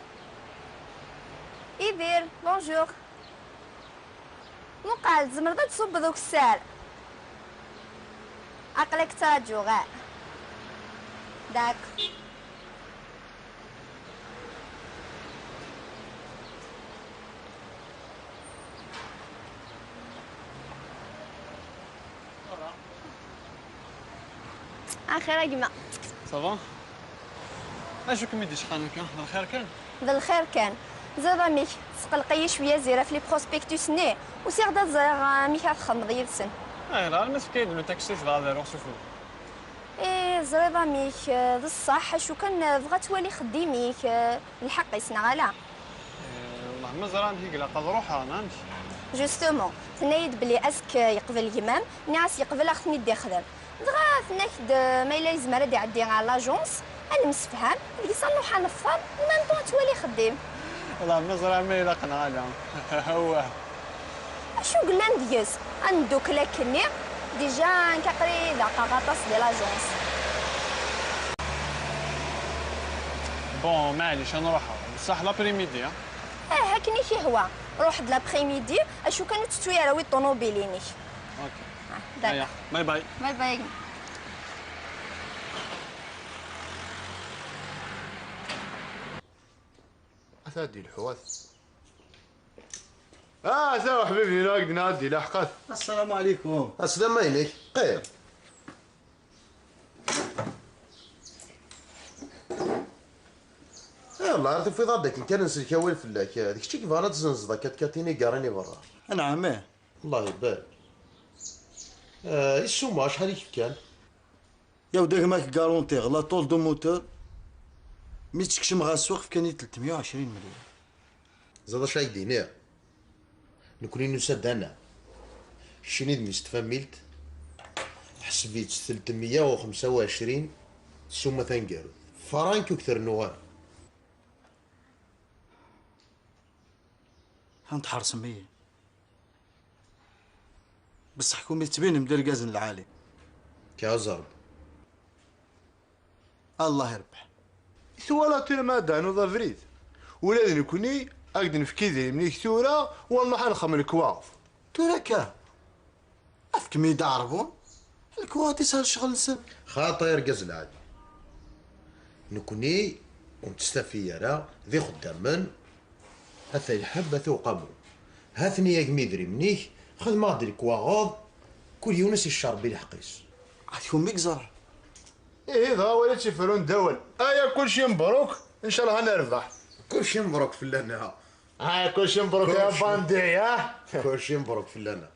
Idir, bonjour. Muqel, tzemreḍ ad d-tṣubbeḍ ukessar? Aql-ak ttraǧuɣ, ah. D'accord. Axir a gma. Ça va? Acu kem-id-iceqqan akka? D lxir kan? D lxir kan. Ẓriḍ amek, tesqelqeɣ-iyi cwiya Zira ɣef les prospectus-nni, usiɣ-d ad ẓreɣ amek ara txedmeḍ yid-sen. Ayɣer ma tefka-yi-d le taxi, tebɣa ad aruɣ s ufella? Ih, ẓriḍ amek, d ṣṣeḥ, acu kan bɣa ad twali axeddim-ik, d lḥeqq-is neɣ ala? Eh, wellah ma ẓriɣ amek i ilaq ad ruḥeɣ, neɣ amek? Justement, tenna-yi-d belli ass-a yeqbel gma-m, nniɣ-as yeqbel ad ɣ-ten-id-ixdem. Dɣa tenna-k-d, eh, ma yella yezmer ad iɛeddi ɣer l'agence, ad nemsefham, deg-s ad nruḥ ad neffer, en même temps ad twali axeddim. Wellah ma ẓriɣ ma ilaq neɣ ala. Awah. Acu yellan deg-s? Ad neddukel akkenni? Déjà, nekk aql-i ḍaqeɣ aṭas di l'agence. Bon, maɛlic, ad nruḥ. Bessah l'après-midi, ah? Eh, akken i k-ihwa. Ruḥ-d l'après-midi, acu kan ur tettu ara wi ṭṭunubil-inek. Ok. Ah, d'accord. Aya, bye bye. Bye bye. Ata ad d-ilḥu, ata. Ah, ata uḥbib-inu, ad d-nɛeddi, laḥqat. Assalamu ɛlikum. Aslama-inek, qim. Yallah, ar tufiḍ-aɣ-d akken kan nsellek awal fell-ak. D kečč i yebɣan ad tzenzeḍ akka tkatini garin i berra. Anɛam, ih. Allah ibarek. Ah, i ssuma, acḥal i k-fkan? Yaw, d gma-k garantiɣ, la tôle du moteur, mi tt-kecmeɣ ɣer ssuq, fkan-iyi-d tletmeyya u ɛecrin melyun. Ẓriḍ acu ay d-iniɣ? Nekni nusa-d ana. Keččini d mmi-s n tfamilt, ḥseb-itt tletmeyya u xemsa u ɛecrin, ssuma taneggarut. Frank ur k-trennu ara. Anta tḥersem-iyi. Bessah kum yettbinem d irgazen lɛali. Kaẓerb. Allah irebbeḥ. Twalaḍ tura ma ad d-ternuḍ abrid? Ula d nekni, ad k-d-nefk idrimen-ik tura, u ad nruḥ ad nxemmem lekwaɣeḍ. Tura kan. Efkem-iyi-d aɛerbun. Lekwaɣeḍ yesɛa lecɣel-nsen. Xaṭi argaz lɛali. Nekni ur nettestafi ara d ixeddamen, ata lḥebb, ata uqamu. Ha-ten-i a gma idrimen-ik, xdem-aɣ-d lekwaɣeḍ, kul yiwen ad s-iccerbi lḥeqq-is. Ɛad kunwi i yeẓran. Ihi dɣa wali tt-ifrun d awal. Aya kulci mebruk, ncallah ad nerbeḥ. Kulci mebruk fell-aneɣ. Ah, kulci mebruk ya bandi, ah. Kulci mebruk fell-aneɣ.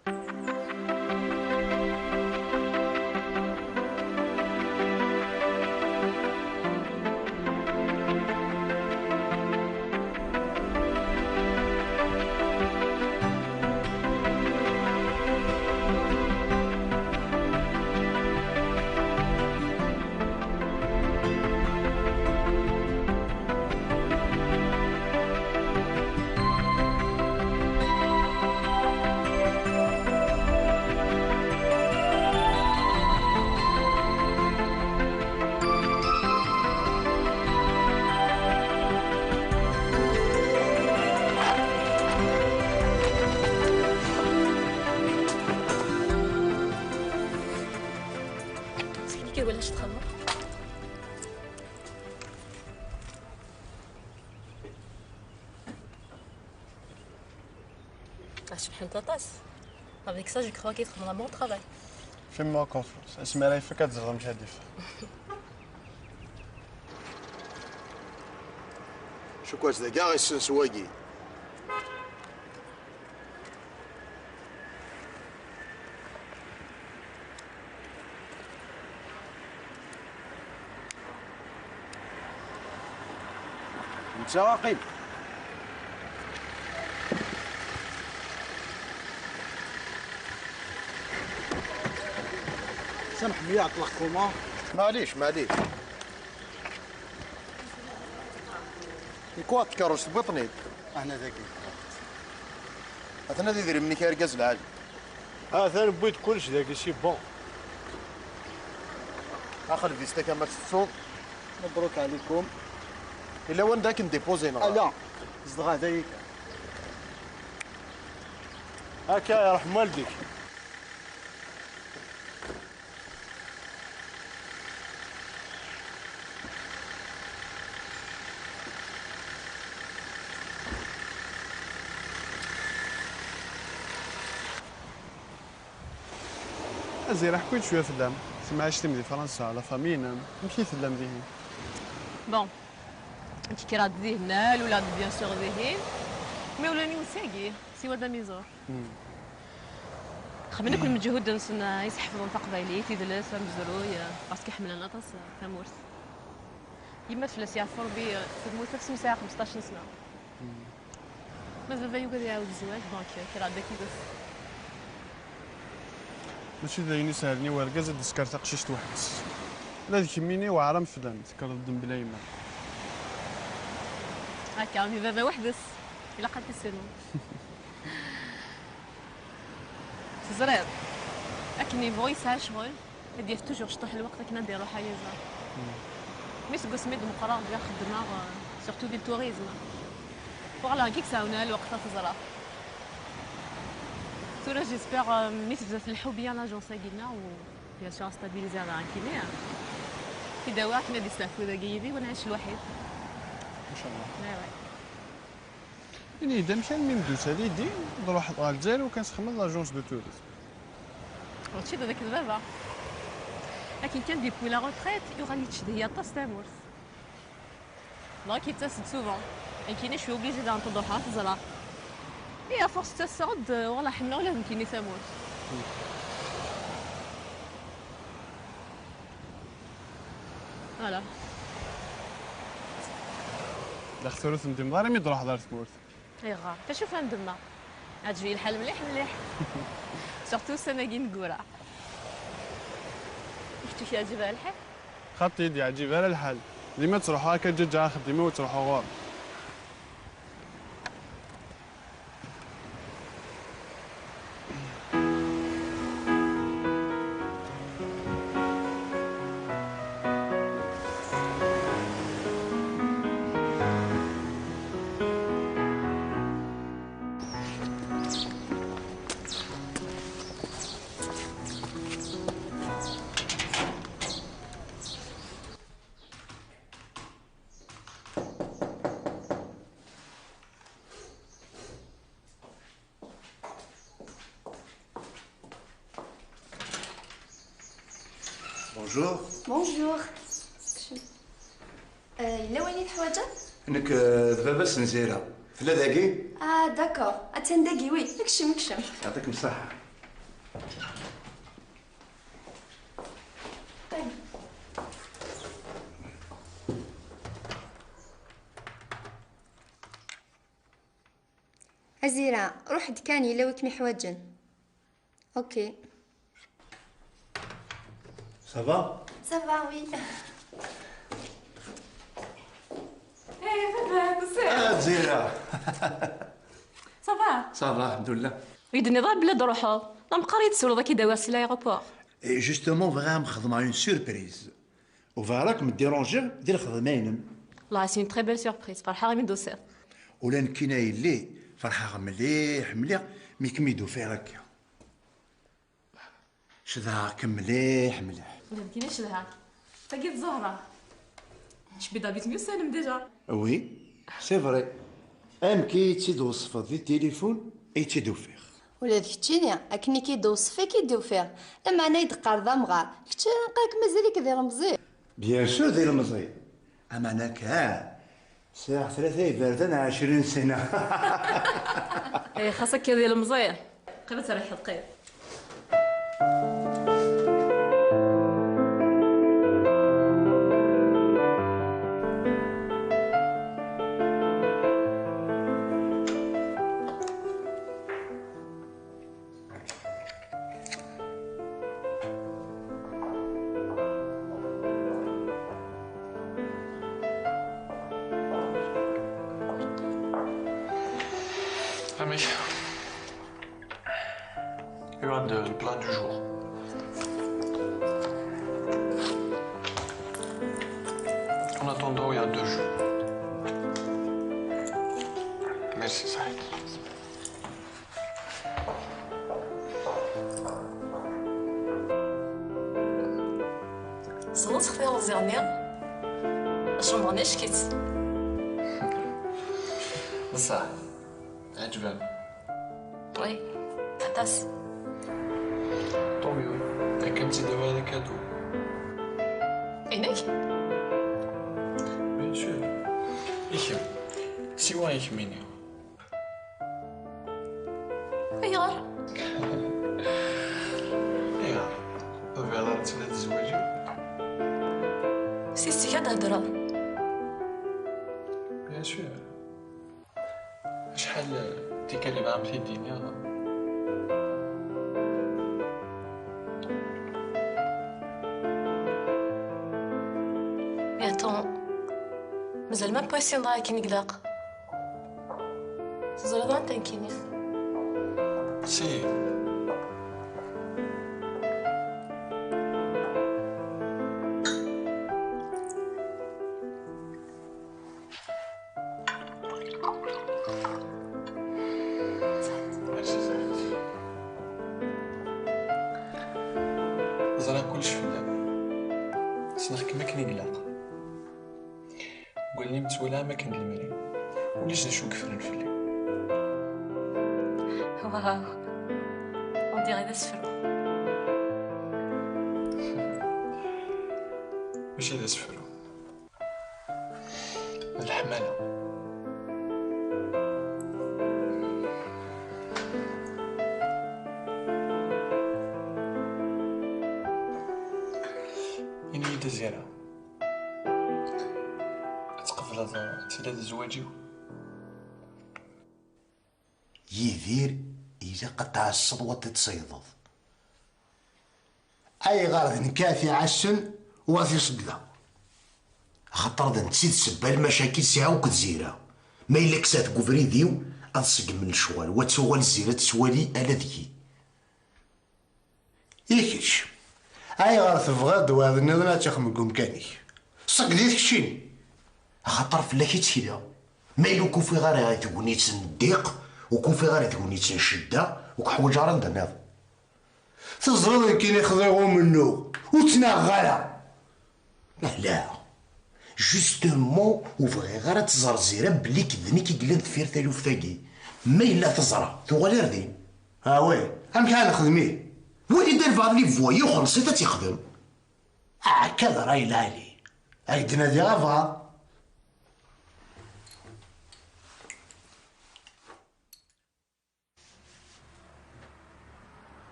Seg-k wala acu txedmeḍ? Ah, cebḥent aṭas. Avec ça, je crois qu'il faut vraiment travail. Fais-moi confiance. Asmi ara ifak ad ẓreɣ amek ad ifak. Cukwac dagi i ɣ-issens wagi. Netta aqim. سامحني، يعطلق كوما. معليش، معليش. يكون تكرس بطني. احنا ذاكي. اثنا ذي ذري منك يا رجاز العالي. ها ثاني بويت كلش ذاكي، سي بون. اخر فيستا كما تتصور. مبروك عليكم. الا وين ذاك نديبوزي نغا. لا. زدغا ذاك. هكا يرحم والديك. Azir, ḥku-yi-d cwiya fell-am. Kem ɛictem di Fransa, la famille-inem, amek i tellam dihin? Bon, kra-d dihin, ula d bien sûr dihin, mais ula-nni wessagi, siwa d amiẓur. Hmm. Xedmen akk lmeǧhud-nsen, eh, i s-ḥefḍen taqbaylit, idles, amezruy, eh, parce que ḥemmlen aṭas, eh, tamurt. Yemma fell-as yeɛfu Rebbi, eh, temmut asmi sɛiɣ xmesṭac n sna. Hmm. Ma d baba yugad iɛawed zzwaǧ, donc, eh, kra-d akid-s. Mačči d ayen isehlen i wergaz ad d-isker taqcict weḥd-s. Ula d kemmini weɛren fell-am, tekkreḍ-d mebla yemma. Akka, mi baba weḥd-s, ilaq ad t-issirem. Teẓriḍ, akken yebɣu yesɛa ccɣel, ad d-yaf toujours cṭuḥ lweqt akken ad d-iruḥ ad iẓer. Mi seg wasmi d-meqqreɣ bdiɣ xeddmeɣ, euh, surtout di le tourisme. Voilà, nekk i yesɛewnen lweqt ad t-ẓreɣ. Tura j'espère, euh, mi tebda tleḥḥu bien l'agence-agi-nneɣ, u bien sûr ad stabiliser ɣer nekkini, ad t-id-awiɣ akken ad yesteɛfu dagi yid-i, u ad nɛic lwaḥid. Inchallah. Ouais, ouais. Ini-yi-d amek almi m-d-tusa l'idée ad truḥeḍ ɣer Lezzayer u kan txedmeḍ l'agence de tourisme? Mačči d baba. Akken kan, depuis la retraite, yuɣal yettcedhi aṭas tamurt. Donc yettas-d souvent. Nekkini je suis obligée ad n-ruḥeɣ ad t-ẓreɣ. Et à force ttaseɣ-d, voilà, ḥemmleɣ ula d nekkini tamurt. Voilà. Dax tura ur tendimeḍ ara mi d-truḥeḍ ar tmurt? Ayɣer? Acu ufan demma? Ɛǧeb-iyi lḥal mliḥ mliḥ. Surtout ussan-agi ineggura. I kečč ur k-yeɛǧib ara lḥal? Xaṭi, ur d-yeɛǧib ara lḥal. Dima ttruḥuɣ akka ǧaǧa axeddim-iw, ttruḥuɣ ɣur-m. Bonjour. Bonjour. Euh, yella wayen i teḥwaǧem? Nekk, euh, d baba-s n Zira. Tella dagi? Ah, d'accord. Attan dagi, oui. Kcem, kcem. Yeɛṭikem ṣṣeḥḥa. Azira, ruḥ-d kan, yella wi kem-iḥwaǧen. Ok. Ça va? Ça va, oui. Eh, baba, tusiḍ? Ah, Zira. Ça va? Ça va, الحمد لله. Ur yi-d-tenniḍ ara belli ad d-truḥeḍ. D ameqqar i yi-d-tsawleḍ ad k-id-awiɣ si l'aéroport. Et justement, bɣiɣ ad m-xedmeɣ une surprise. U bɣiɣ ad kem-déranger di lxedma-inem. Là, c'est une très belle surprise. Ferḥeɣ imi d-tusiḍ. Ula nekkini a yelli, ferḥeɣ mliḥ, mliḥ, mi kem-id-ufiɣ akka. Cedhaɣ-kem mliḥ, mliḥ. Ula d nekkini cedhaɣ-k. Tagi d Zahra. Cbi d abit myussanem déjà. Oui, c'est vrai. Amek i yi-tt-id-tweṣfeḍ di tilifun i tt-id-ufiɣ. Ula d keččini, akken i k-id-uṣef i k-id-ufiɣ. Lameɛna i d-qqar d amɣar. Kečč, nqal-k mazal-ik d ilemẓi. Bien sûr d ilemẓi. Ameɛna kan, sɛiɣ tlata iberdan ɛecrin sena. Eh, xas akka d ilemẓi. Qrib ad terḥeḍ, qrib. Mais il y aura de- le plat du jour. En attendant, il y a deux jus. Merci, Saïd. Ẓẓlet xtiṛ ziɣ-nni. Acember-nni acek-itt. Bṣaḥ, ɛeǧben. Oui, aṭas. Tant mieux. Akka m-tt-id-awiɣ d akadu. Inek? Bien sûr. I kemm? Siwa i kemmini. Ayɣer? Ayɣer? Tebɣiḍ ad tt-id-tzewǧeḍ? S tisek ad d-hedreḍ. Bien sûr. Acḥal n tikkal i bɣiɣ ad m-t-id-iniɣ. Mais attends, mazal même pas ssineɣ akken i ilaq. Teẓriḍ anta nekkini? Si. Merci, Saïd. Ẓriɣ kullec fell-am. Ssneɣ-kem akken i ilaq. Deg wallen-im ttwaliɣ am akken d lemri. Ulac d acu yeffren fell-i. Waw. On dirait d asefru. Mačči d asefru. D leḥmala. Ini-yi-d a Zira. Ad tqebleḍ tella d zzwaǧ-iw? Yidir, ilaq ad tɛasseḍ u ad t-tseyḍeḍ. Ayɣer d nekk ara t-iɛassen u ad t-iṣeddem? Axaṭer d netta i d ssebba n lmacakil sɛiɣ akked Zira. Ma yella kkseɣ-t deg ubrid-iw, ad ṣeggmen lecɣal, u ad tuɣal Zira tettwali ala deg-i. I kečč, ayɣer tebɣiḍ-d wayeḍ nniḍen ad tixdem deg umkan-ik? Ṣegged-it keččini! Axaṭer fell-ak i ttekleɣ. Ma yella ur k-ufiɣ ara i tegnit n ddiq, ur k-ufiɣ ara i tegnit n ccedda, ur k-ḥwaǧeɣ ara anda nniḍen. Teẓriḍ nekkini xḍiɣ umennuɣ, ur ttnaɣeɣ ara. Ala. Justement, ur bɣiɣ ara ad tẓer Zira belli d nekk i yellan deffir taluft-agi. Ma yella teẓra, tuɣal ar din. Ah ouais, amek ara nexdem ihi? Wali-d albaɛḍ les voyous, xelleṣ-it ad t-ixdem. Akka d ṛṛay lɛali. Ad k-d-nadiɣ abɣaḍ.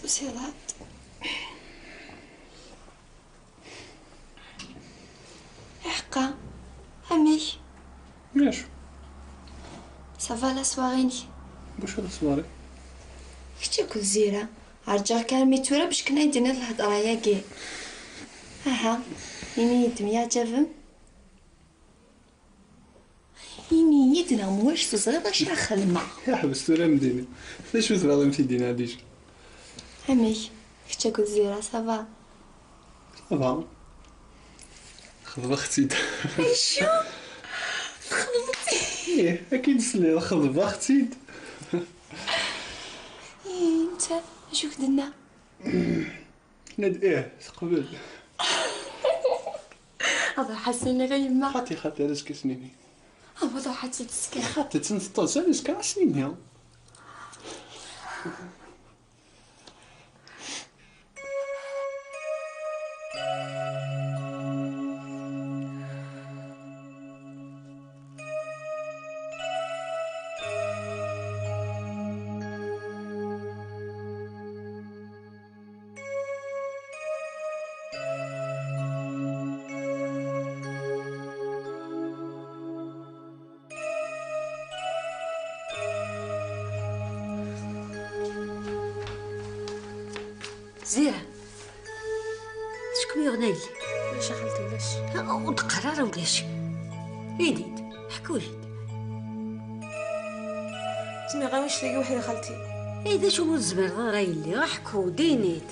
Tusiḍ-d. Iḥeqqa, amek? Ulac. Ça va la soirée-inek? Wacu la soirée? Kečč akked Zira, rǧiɣ-k armi tura bac kan ay d-tiniḍ lhedra-agi. Aha, ini-yi-d temyeɛǧabem. Ini-yi-d neɣ mulac teẓriḍ acu ara xedmeɣ. Ḥbes tura mdini. D acu tebɣiḍ ad m-t-id-iniɣ déjà? Amek? Kečč akked Zira, ça va? Ça va. Xeḍbeɣ-tt-id. Acu? Txeḍbeḍ-tt-id? Ih, akken tesliḍ, xeḍbeɣ-tt-id. Ih, netta, acu k-d-tenna? Tenna-d ih, teqbel. Ad ruḥ ad s-iniɣ i yemma. Xaṭi, xaṭi, ar azekka ad s-nini. Awa, ad ruḥ ad tt-id-tesker. Xaṭi, tt-, teṭṭes, ar azekka ad s-nini. Ih, Zira, d acu kem-yuɣen a yelli? Ulac a xalti, ulac. Ur d-qqar ara ulac. Ini-d, ḥku-yi-d. Zemreɣ anect-agi weḥd-i a xalti. Eh, d acu ur tezmireḍ ara a yelli? Ḥku-d, ini-d.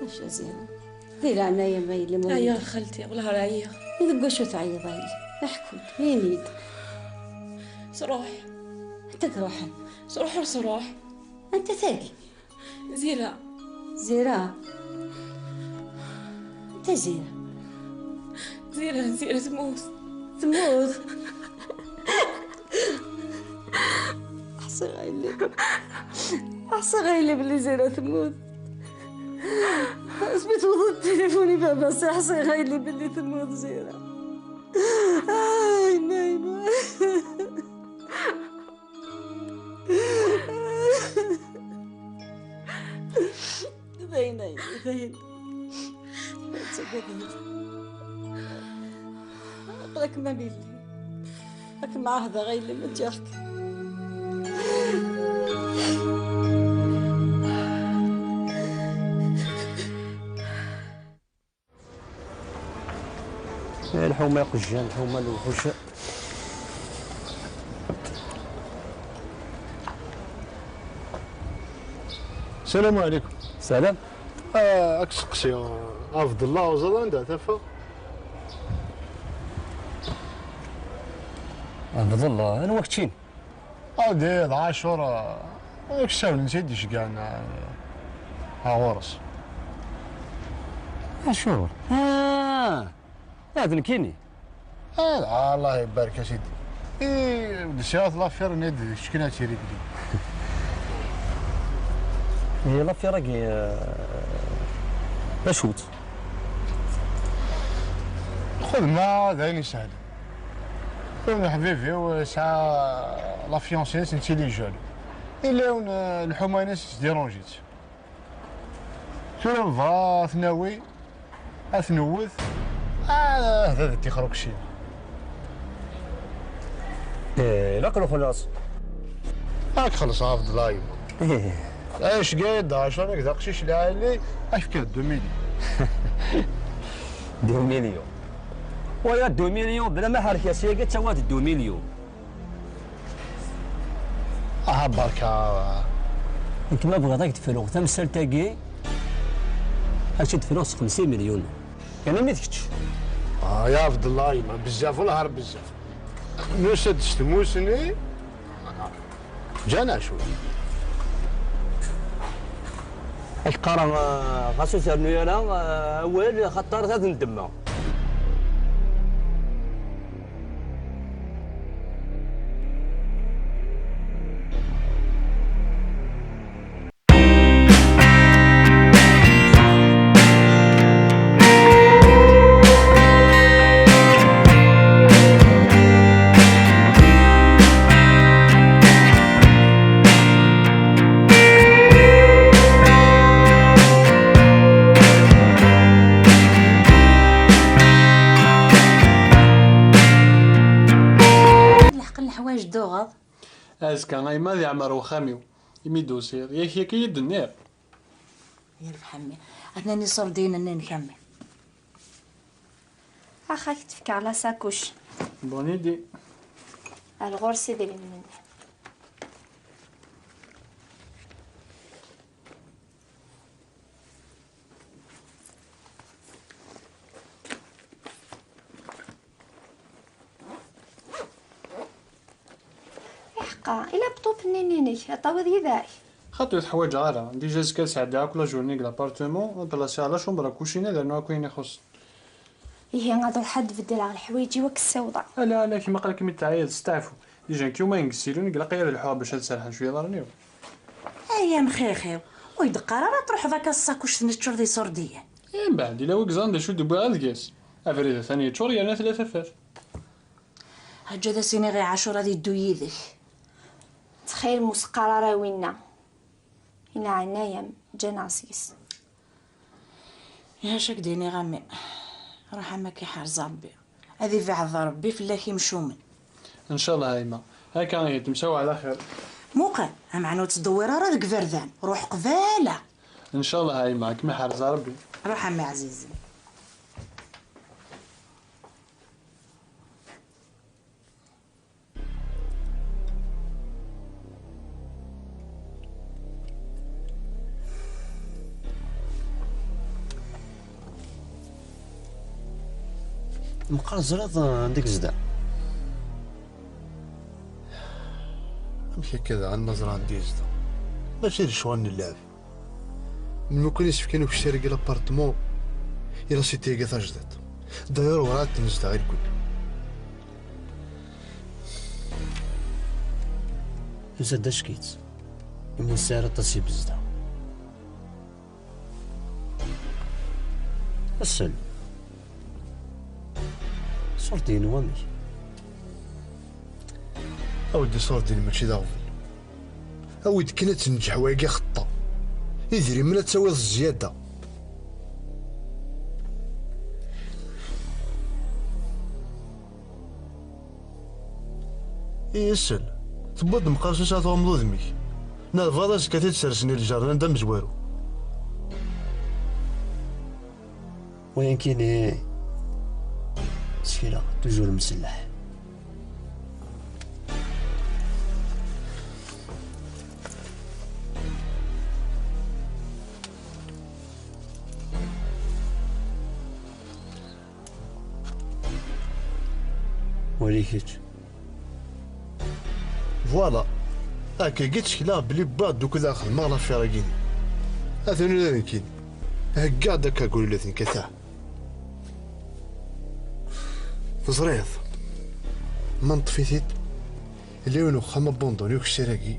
Maca Zira, di leɛnaya-m a yelli, ma ɛyiɣ a xalti, wellah ar ɛyiɣ. Deg wacu teɛyiḍ a yelli? Ḥku-d, ini-d. Sruḥ. Anta i iruḥen? Sruḥ ur sruḥ. Anta tagi? Zira. Zira. Anta Zira? Zira, Zira temmut. Temmut? Ḥṣiɣ a yelli. Ḥṣiɣ a yelli belli Zira temmut. Asmi tewweḍ tilifun i baba-s, ḥṣiɣ a yelli belli temmut Zira. Ay, nayma. D ayen, ay, d ayen. Ur ttagad ara. Aql-ak ma billi. Ad kem-ɛahdeɣ a yelli ma ǧǧiɣ-k. Eh, lḥuma iqejjan, lḥuma n lewḥuc. Salam ɛlikum. Salam. Ah, ad k-seqsiɣ, Ɛebdellah, ur ẓriɣ anda tafeɣ. Ɛebdellah, anwa keččini? Adi d Ɛacur, ah, ad k-ssawlen s i d-iceggan, ah, ah, ɣur-s. Ɛacur? Ah! Ah, d nekkini. Ah, Allah ibarek a sidi. I, d siɣat lafir-nni d kečč kan ad tt-irigli. I lafir-agi, eh, d acu-tt? Xedma d ayen isehlen. Yiwen uḥbib-iw yesɛa la fiancée-ines n tili jeune. Yella yiwen, eh, lḥuma-ines tesdiranji-tt. Tura nebɣa ad t-nawi, ad t-newwet. Ah, hada d ṭixer ukcim. Eh, ilaq nxelleṣ. Ad k-xellṣeɣ, Ɛebdellah, yemma. Eh. Acegga d acu, nekk d aqcic lɛali, ad k-fkeɣ deux millions. Deux millions. Waya deux millions, bla ma ḥerka syagi, ttawa-d deux millions. Aha, barka. Nekk ma bɣiɣ ad k-d-fruɣ tamsalt-agi, ad k-d-fruɣ s xemsin milyun. Kan ami d kečč. Ah, ya Ɛebdellah, yemma, bezzaf, wellah ar bezzaf. Nusa-d s tmusni, ǧǧan acu. Ad k-qqareɣ, ah, xas ur ternu ara, ah, awal, xaṭer ad ndemmeɣ. Leḥqen leḥwayeǧ d-tuɣeḍ. Azekka, a yemma, ad iɛmer wexxam-iw, imi d-usiɣ. Yak, yak i yi-d-tenniḍ. Yerbeḥ a mmi. Atnan iṣurdiyen-nni-inek a mmi. Ax, ad k-d-fkeɣ la sakuc. Bonne idée. Ar ɣur-s idrimen-nni. Iḥeqqa, i laptop-nni-inek, ad tawiḍ yid-k? Xaṭi, ur t-ḥwaǧeɣ ara. Déjà azekka ad sɛeddaɣ akk la journée deg l'appartement, ad plasiɣ la chambre à coucher, ad rnuɣ akk ayen ixuṣṣen. Ihi ad ruḥeɣ ad beddleɣ leḥwayeǧ-iw, ad k-ssiwḍeɣ. Ala, ala, kemm aql-kem-id teɛyiḍ, steɛfu. Déjà nekk yumayen deg ssilun, ilaq-iyi ad lḥuɣ bac ad serḥen cwiya iḍarren-iw. Ay amxix-iw, ur yi-d-qqar ara ad truḥeḍ akka s tṣakuct teččur d iṣurdiyen. Eh, mbeɛd, ila wi yeẓran d acu d-wwiɣ ad ges. Abrid atan yeččur yerna tella tafat. Ǧǧ ad as-iniɣ i Ɛacur ad yeddu yid-k. Ttxil-m ur s-qqar ara i winna. Ineɛnaya-m, ǧǧan-aɣ seg-s. Ihi acu ak-d-iniɣ a mmi, ruḥ am akka iḥrez Rebbi. Ad ibeɛɛed Rebbi fell-ak imcumen. Ncallah a yemma. Akka ihi, temsaw ɛla xir. Muqel, ameɛna ur ttdewwir ara deg iberdan, ruḥ qbala. Ncallah a yemma, ad kem-iḥrez Rebbi. Ruḥ a mmi ɛzizen. Meqqar teẓriḍ anda i yezdeɣ? Amek akka daɣen ma ẓriɣ anda i yezdeɣ? Mačči d ccɣel n llɛeb. Melmi kan i s-fkan ukessar-agi l'appartement, i la cité-agi tajdiṭ. D'ailleurs, werɛad d-nezdeɣ irgel. Yusa-d acek-itt, imi ur nesɛi ara aṭas ibezda. Asel. Ṣṣurd-inu amek? Awi-d ṣṣurd-inu mačči d aɣbel. Awi-d kan ad tenǧeḥ wagi xeṭṭa. Idrimen ad tawiḍ zzyada. Isel, tewwiḍ-d meqqar s usaɛet ɣummeḍ udem-ik. Neɣ tebɣiḍ azekka ad t-id-sersen i lǧernan d amezwaru. Wayenkini, sekla, toujours mselleḥ. Wali kečč. Voilà. Akkagi ttekleɣ belli wwiɣ-d ukud ad xedmeɣ l'affaire-agi-nni. Atan ula d nekkini. Heggaɣ-d akka agul ula d nekk, ata. Teẓriḍ, ma neṭṭef-it-id, yella yiwen uxxam abandoni ukessar-agi,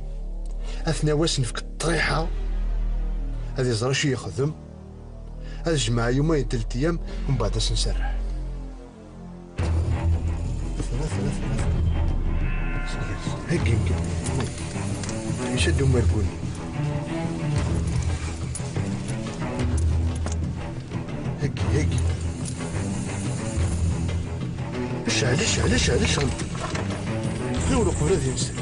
ad t-nawi ad s-nefk ṭṭriḥa, ad iẓer acu yexdem, ad jemɛeɣ yuma yeddel tiyam, umbeɛd ad s-nserreḥ. Tura, tura, tura, tura. Heggi, heggi. Icad umergu-nni. Heggi, heggi. Ecɛel, ecɛel, ecɛel, ecɛel. Ɣiwel uqbel ad yemsel.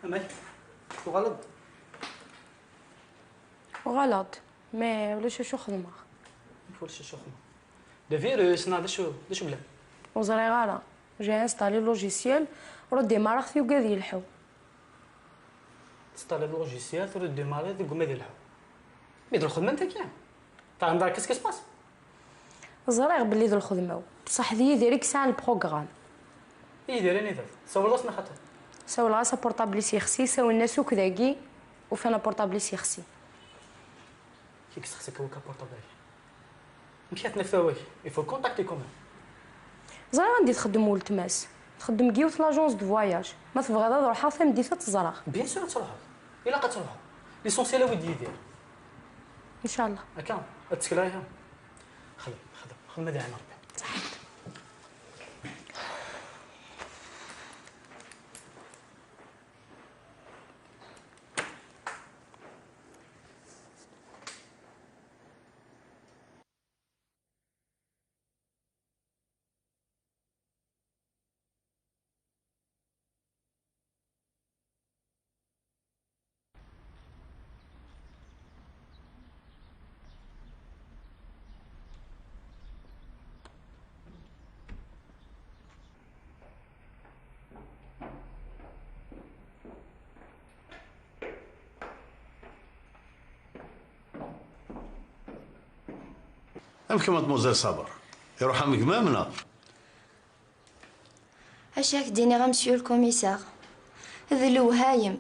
Amek? Tuɣaleḍ-d? Uɣaleɣ-d, mais ulac acu xedmeɣ. Amek ulac acu xedmeɣ? D avirus neɣ d acu, d acu yellan? Ur ẓriɣ ara. J'ai installé logiciel, ur démarreɣ-t, yugad yelḥu. Testalliḍ logiciel, tura démarrer, deg uma d lḥu. Mi d lxedma n tagi. Fehmeḍ ara qu'est-ce qui se passe? Ẓriɣ belli d lxedma-w, bṣaḥ d Yidir i yesɛan lprogram. Yidir, anida-t? Sawleḍ-as neɣ xaṭi? Sawleɣ-as, aportabl-is yexsi, sawlen-as akk dagi, ufan aportabl-is yexsi. Kik sexsi-k wakk aportabl-agi. Amek ara t-naf tura wagi? Il faut le contacter quand même. Ẓriɣ anda i txeddem weltma-s. Txeddem deg yiwet l'agence de voyage. Ma tebɣiḍ ad ruḥeɣ tameddit ad tt-ẓreɣ. Bien sûr ad truḥeḍ. Ilaq ad truḥeḍ. L'essentiel awi-d Yidir. Ncallah. Akka, ad ttekleɣ ihi. Xdem, xdem, xdem ad iɛin Rebbi. Ṣaḥit. Amek a mademoiselle Saber? Iruḥ-am gma-m neɣ? Acu ak-d-iniɣ a monsieur le commissaire? D lewhayem.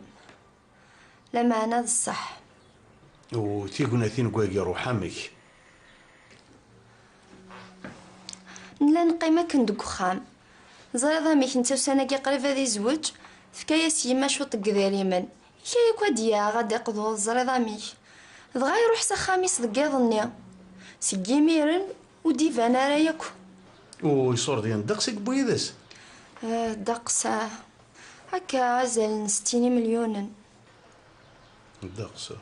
Lameɛna d ṣṣeḥ. U tignatin n wagi ruḥ amek? Nella neqqim akken deg uxxam. Ẓriḍ amek, netta ussan-agi qrib ad izweǧ, tefka-yas yemma cwiṭ n yedrimen. Ika yakk ad d-yaɣ, ad d-iqḍu, teẓriḍ amek. Dɣa iruḥ s axxam-is deg iḍ-nni. Seg yimiren ur d-iban ara yakk. U iṣurdiyen ddeqs i yewwi yid-s? Eh, ddeqs, ah, akka azal n settin imelyunen. Ddeqs.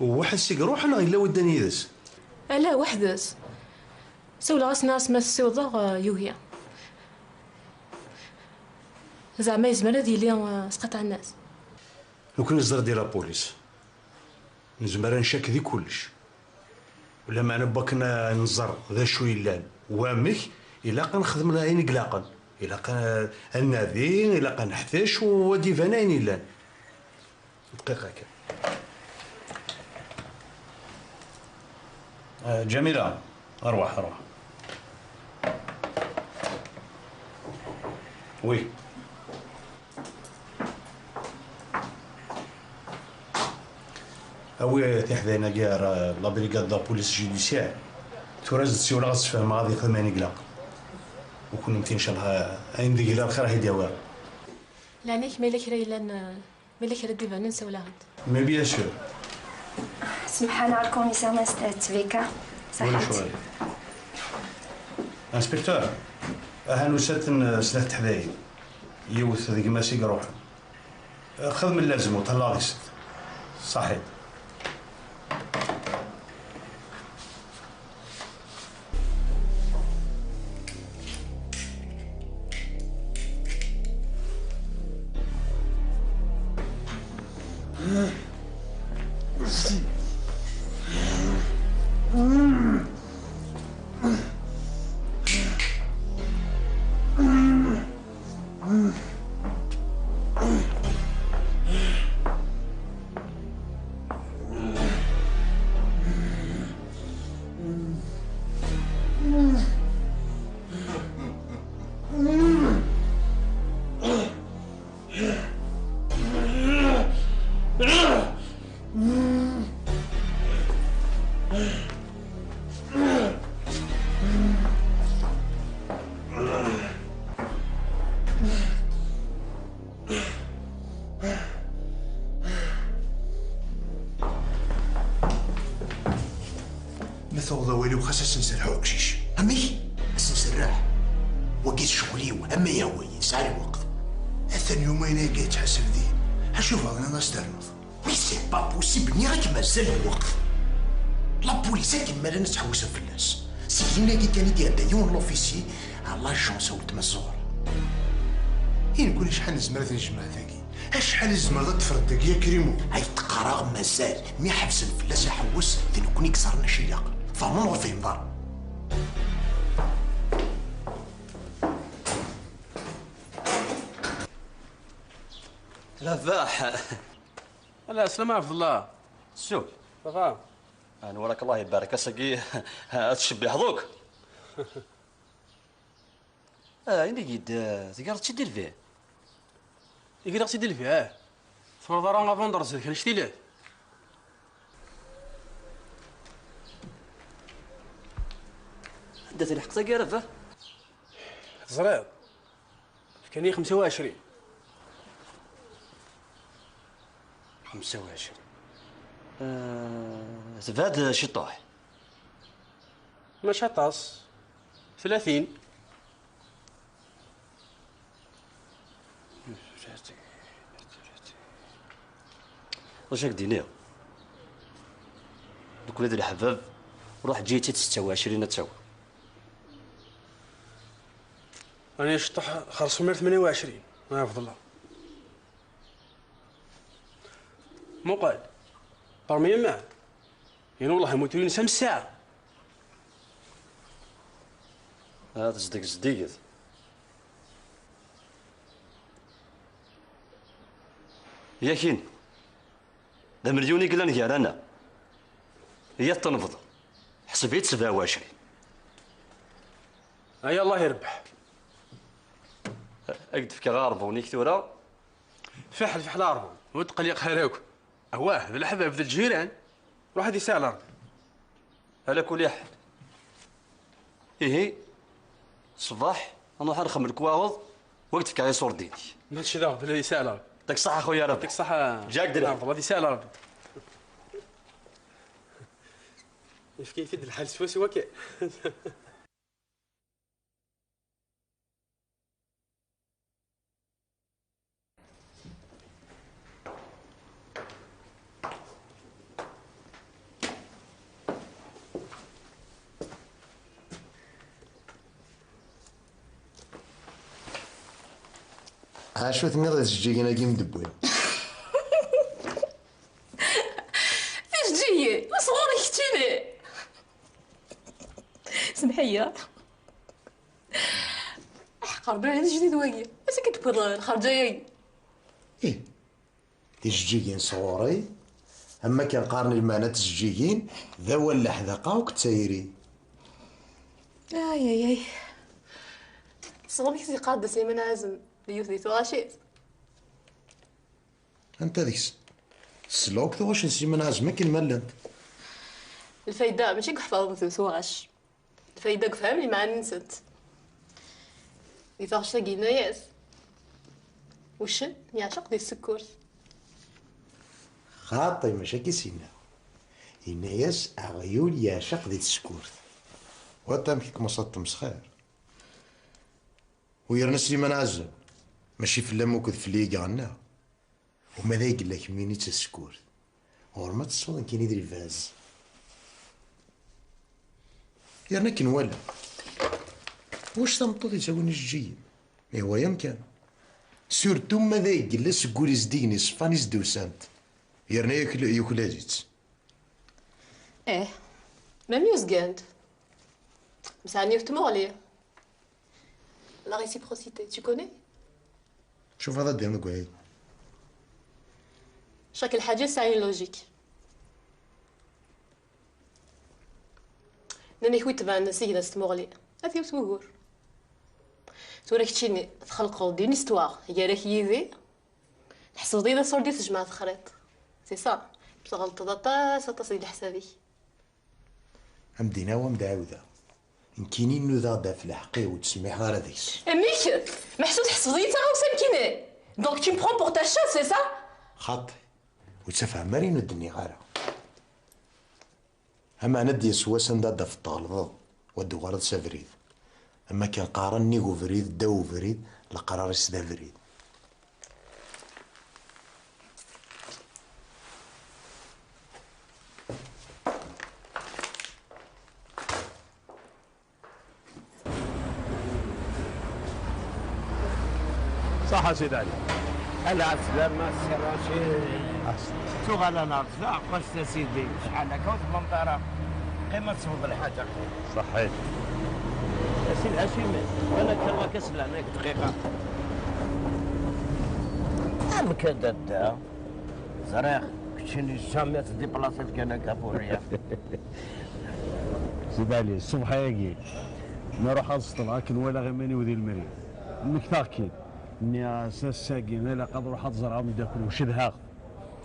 U waḥed-s i iruḥen neɣ yella wi ddan yid-s? Ala, weḥd-s. Sawleɣ-as, nniɣ-as ma tessiwḍeɣ, eh, yugi. Zeɛma yezmer ad yili, eh, sqaṭɛen-as? Nekkni neẓra di la police. Nezmer ad ncak di kullec. Lameɛna n wakken ad nẓer d acu yellan wamek, ilaq ad nexdem ayen i ilaqen. Ilaq ad, ad nadi, ilaq ad neḥtec, u ad d-iban ayen yellan. Dqiqa kan. Ah, Ǧamila, arwaḥ, arwaḥ. Oui. Awi tiḥdayin-agi ar, euh, la brigade de la police judiciaire. Tura ad siwleɣ, ad sfehmeɣ ad yexdem ayen i ilaq. U kennemti, incallah, ayen deg yella lxir ad yi-d-yawi. Leɛnaya-k, ma yella kra yellan, euh, ma yella kra d-ibanen, sawel-aɣ-d. Mais bien sûr. Semḥan ar commissaire Nast-, Tvika. Wala ccɣel. Inspecteur, aha nusa-d n-, snat teḥdayin. Yiwet d gma-s i iruḥen. Xdem llazem u tella ɣis. Ṣaḥit. Ma tuɣeḍ awal-iw, xas ad s-nserreḥ i uqcic. Amek? Ad s-nserreḥ? Wagi d ccɣel-iw, ama yehwa-yi, nesɛa lweqt. Atan yumayen ayagi yettḥasab din. Acu bɣiḍ ad as-ternuḍ? Mais c'est pas possible, nniɣ-ak mazal lweqt. La police akken ma llan ad ttḥewwisen fell-as. Seg yinagi kan i d-iɛedda yiwen n l'officier à l'agence a weltma Ẓuhra. I nekkni acḥal nezmer ad t-nejmeɛ dagi? Acḥal i tzemreḍ ad tefreḍ dagi a Krimo? Ay qqareɣ mazal, mi ḥebsen fell-as aḥewwes, d nekkni i yeẓran acu ilaq. Tfehmeḍ neɣ ur tefhimeḍ ara? Rabaḥ. Ala, slama Ɛebdellah. Suk. Rabaḥ. Anwa-k, Allah ibarek, ass-agi ad tcebbiḥeḍ akk. Ah, ini-yi-d, ah, tegreḍ-tt-id i lbiɛ? Tegreɣ-tt-id i lbiɛ, ah. Tfeḍreḍ ara avondredi d kra ictilat. Anda-t lḥeqq-agi ara ba? Teẓriḍ, fkan-iyi xemsa u ɛecrin. Xemsa u ɛecrin. Ah, tebɛed ciṭuḥ. Mačči aṭas. Tlatin. Acu ak-d-iniɣ? Nekkni d leḥbab, ruḥ eǧǧ-iyi-tt-id setta u ɛecrin ad tawi. Rani ciṭuḥ xerṣum ar tmanya u ɛecrin, a Ɛebdellah. Muqel, parmi yemma. Yen wellah, imutu yunsa am ssaɛa. Ah, tezdeg zeddiget. Yakin, d amelyun i yellan gar-aneɣ. Iyyat tenbeḍ. Ḥseb-itt sebɛa u ɛecrin. Ay Allah irebbeḥ. Ad k-d-fkeɣ aɣerbun-ik tura. Fiḥel, fiḥel aɣerbun. Ur tqelliq ara akk. Awah, d leḥbab d lǧiran. Ruḥ ad yesɛel Rebbi. Ala kulli ḥal. Ihi, ṣṣbeḥ, ad nruḥ ad nxemmel lekwaɣeḍ, wa k-d-fkeɣ iṣurdiyen-ik. Mačči d aɣbel ad yesɛel Rebbi. Ṭik ṣṣeḥ a xuya Rebbi. Ṭik ṣṣeḥ a Jack Dela. Aɣerbun ad yesɛel Rebbi. Yefka-yi-t-id lḥal swaswa kan. Acu tenniḍ i tjeǧǧigin-agi m-d-wwiɣ? Tijeǧǧigin? Sɣur-k keččini? Semḥ-iyi. Aḥeqq Rebbi, d ajdid wagi. Acu akka d-tewwiḍ lxerǧa-yagi? Ih, tijeǧǧigin sɣur-i, am wakken qqaren i lmeɛna tijeǧǧigin, d awal n leḥdaqa akked tayri. Ay, ay, ay. Sɣur-k i s-yeqqar-d Sliman Ɛazem, d yiwet di tuɣac-is. Anta deg-s? Tesleɣ akk tuɣac n Sliman Ɛazem akken ma llant. Lfayda mačči deg uḥfaḍ n tuɣac. Lfayda deg ufham lemɛani-nsent. Di taɣect-agi yenna-yas: "Uccen yeɛceq di tsekkurt." Xaṭi, mačči akka i s-yenna. Yenna-yas: "Aɣyul yeɛceq di tsekkurt." Wat amek i kmaṣat temsxir. U yerna Sliman Ɛazem, mačči fell-am akked fell-i i iɣenna. Uma d ay yella kemmini d tasekkurt, ɣur-m ad tesweḍ nekkini d lbaz. Yerna akken wala, wac tameṭṭut yettawin ijeǧǧigen? Ihwa-yam kan. Surtout ma d ay yella seg wul izeddigen iṣeffan i s-d-usant. Yerna yukla-, yuklal-itt. Eh, même yuzgan-d. Mesɛan yiwet tmuɣli. La réciprocité, tu connais? Tcufaḍ ad d-iniḍ deg waya. Chaque lḥaǧa tesɛa une logique. Nnan-ak wi tban s igna s tmuɣli, ad t-yewwet wugur. Tura keččini txelqeḍ-d une histoire gar-ak yid-i, tḥesbeḍ-iyi d aṣurdi tejmaɛeḍ texriḍ. C'est ça. Tɣelṭeḍ aṭas, aṭas di leḥsab-ik. Am d-iniɣ, am d-ɛawdeɣ. Nekkini nudaɣ-d ɣef lḥeqq-iw, ur ttsemmiḥeɣ ara deg-s. Amek? Meḥsub tḥesbeḍ-iyi d taɣawsa nekkini? Donc tu me prends pour ta chatte, c'est ça? Xaṭi, ur ttafham ara ayen ur d-nniɣ ara. Ameɛna ad d-yas wass anda ad d-tafeḍ tɣelḍeḍ, u ad d-tuɣaleḍ s abrid. Am akken qqaren, nnig ubrid, ddaw ubrid, leqrar-is d abrid. Ṣaḥa Sidi Ɛli. Ala ɛeslama a Si Racid. Tuɣal ad nerẓ taɛeqqact a sidi. Acḥal akka ur temmneḍ ara. Qqim ad tesweḍ lḥaǧa. Ṣaḥit. A Sidi Hacim, mana akka akka s leɛnaya deg dqiqa. Amek a dadda? Ẓriɣ, keččini jamais tdiplaṣiḍ kan akka pour rien. Sidi Ɛli, ṣṣbeḥ-agi, mi ruḥeɣ ad ṣeṭṭleɣ akken walaɣ iman-iw di lemri, mmektaɣ-k-id. Nniɣ-as ass-agi ilaq ad ruḥeɣ ad ẓreɣ ameddakel-iw, cedhaɣ-t.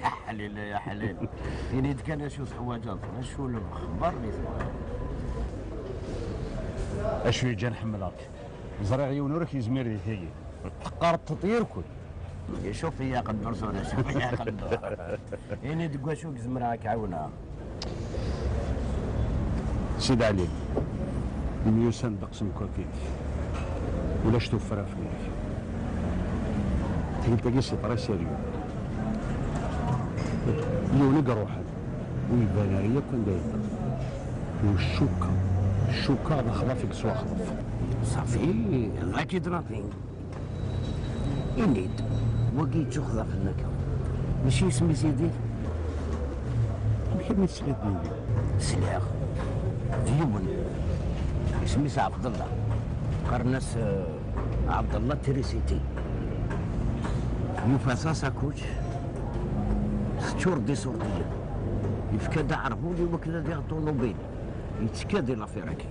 Ya ḥlil, ya ḥlil. Ini-d kan acu teḥwaǧeḍ, acu lexbar i teḥwaǧeḍ. Acu yeǧǧan ḥemmleɣ-k? Ẓriɣ yiwen ur ak-yezmir di tagi. Teqqareḍ teṭṭir-ken. Icuf-iyi aqendur tura, icuf-iyi aqendur. Ini-d deg wacu i k-zemreɣ ad k-ɛawneɣ. Sidi Ɛli, myussan ddeqs n wakit. Ulac tuffra fell-ak. Tikkelt-agi c'est très sérieux. Yiwen i iruḥen, ur iban ara yakk anda yella. U cukkeɣ, cukkeɣ d axḍaf i yeswa axḍaf. Ṣafi, lucky nothing. Ini-d, wagi yettuxḍafen akka. Mačči isem-is Yidir? Amek armi tesliḍ d Yidir? Sliɣ. D yiwen. Isem-is Ɛebdellah. Qqaren-as, eh, Ɛebdellah Trisiti. Yufa tasakuc teččur d iṣurdiyen. Yefka-d aɛerbun i wakken ad yaɣ ṭunubil. Yettekka di lafir-agi.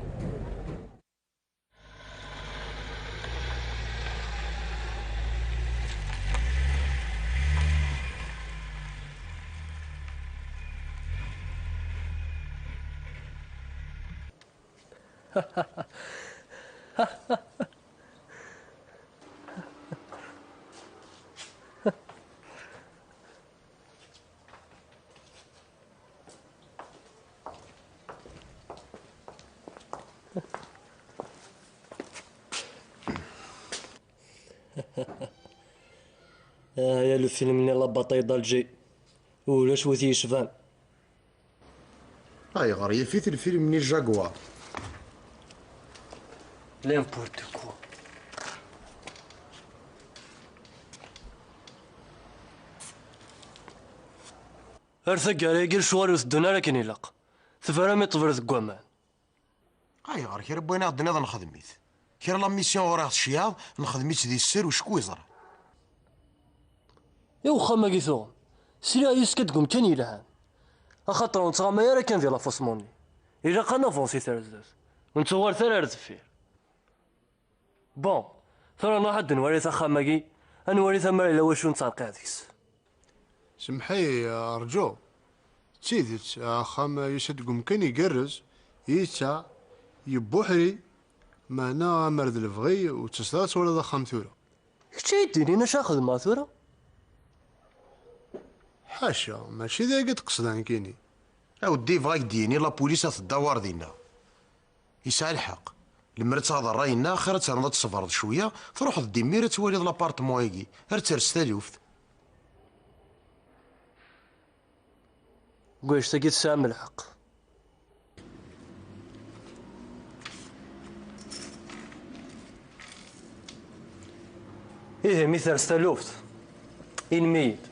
Ah, ya le film-nni La Bataille d'Alger. Ulac wi t-yecban. Ayɣer yif-it lfilm-nni Jaguar? N'importe quoi. Ar taggara-agi lecɣal ur teddun ara akken ilaq. Tebram i ṭṭbel deg waman. Ayɣer kra n wayen aɣ-d-tenniḍ nexdem-it? Kra la mission ur aɣ-tecyaḍ, nexdem-itt di sser ucku yeẓran. I uxxam-agi tuɣem? Sliɣ yis-k ad deg umkan yelhan. Axaṭer ur nettɣama ara kan di la fausse monnaie. Ilaq ad navansi ar zdat. Ur nettuɣal ara ar deffir. Bon, tura nruḥ ad nwali axxam-agi, ad nwali ma yella wacu nettreqqiɛ deg-s. Semmeḥ-iyi, rǧu. D tidet, axxam yusa-d deg umkan igerrez, yettaɛ, yebbuḥri, meɛna amer d lebɣi ur tettaseḍ ara ad twaliḍ axxam tura. Kečč ad yi-d-tinin acu ara xedmeɣ tura? Ḥaca, mačči d ayagi i d-qesdeɣ nekkini. A weddi, yebɣa ad k-d-yini lapulis ad teddawer dinna. Yesɛa lḥeqq. Lemmer ad taɣeḍ ṛṛay-nneɣ, xir ad ternuḍ ad tṣebreḍ cwiya, truḥeḍ-d imir ad twaliḍ l'apartement-agi, ar d-ters taluft. Deg wannect-agi tesɛam lḥeqq. Ihi mi ters taluft, inim-iyi-d.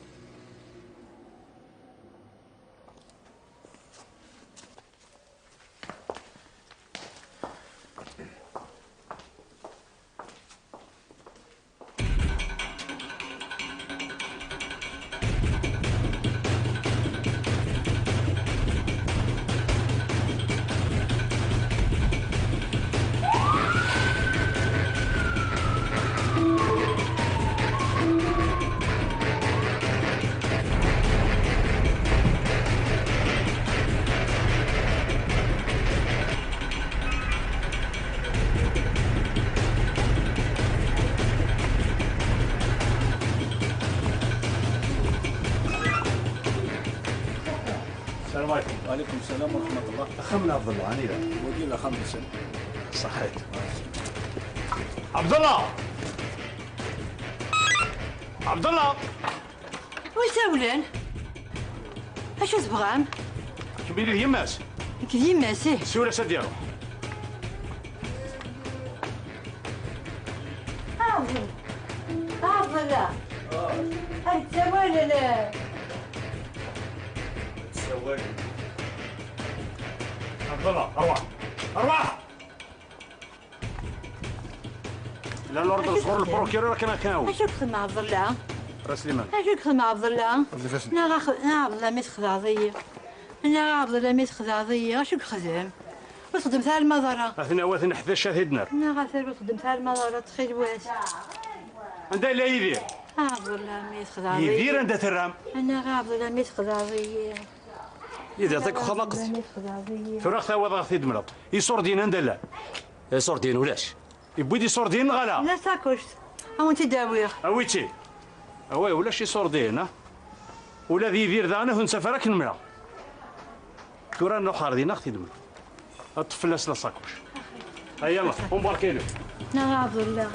السلام عليكم. وعليكم السلام ورحمة الله. Axxam n Ɛebdellah, anida? Wagi d axxam-nsen. Ṣaḥit. Ɛebdellah! Ɛebdellah! Wi sawlen? Acu tebɣam? Kemmini d yemma-s? Nekk d yemma-s, ih. Siwel-as ad d-yaruḥ. Ɛebdellah. Ɛebdellah. Ad d-sawalen. Ɛebdellah, arwaḥ. Arwaḥ! Llan l'ordre sɣur le procureur akken ad k-nɛawen. Acu i yexdem Ɛebdellah? Ra Sliman. Acu i yexdem Ɛebdellah? Neɣ ax-, neɣ Ɛebdellah mi texdeɛḍ-iyi. Neɣ Ɛebdellah mi texdeɛḍ-iyi. Acu i yexdem? Ur texdemt ara lmaḍara. Ad ten-awi ad ten-neḥdac ad t-id-nerr. Neɣ atan ur texdemt ara lmaḍara, ttxil-wet. Anda yella Yidir? Ɛebdellah mi texdeɛḍ-iyi. Yidir anda terram? Neɣ Ɛebdellah mi texdeɛḍ-iyi. Yidir, tek uxxam aqd. Tura ɣ-tawiḍ ɣ-t-id-mleḍ. Iṣurdiyen anda llan? Iṣurdiyen ulac. Yewwi-d iṣurdiyen neɣ ala? La sakuct. A wen-tt-id-awiɣ. Awi-tt-id. Awi, ulac iṣurdiyen, ha? Ula d Yidir daɣen ur t-nettaf ara akken mleɣ. Tura nruḥ ɣer din ɣ-t-id-mleɣ. Ad ṭṭef fell-as la sakuct. Ay yalla, embarquez-le. Neɣ Ɛebdellah.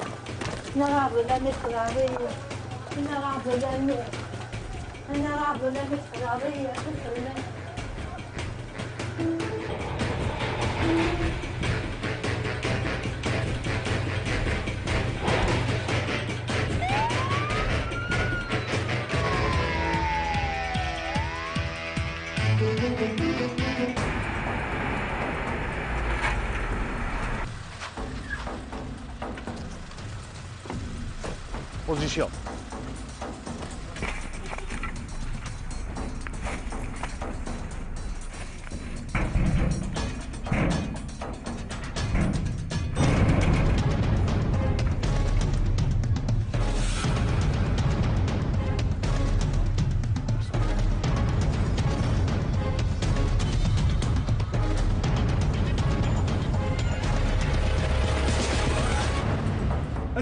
Neɣ Ɛebdellah mi txedɛeḍ-iyi. Neɣ Ɛebdellah mi, neɣ Ɛebdellah mi txedɛeḍ-iyi. Acu txedmeḍ? Position.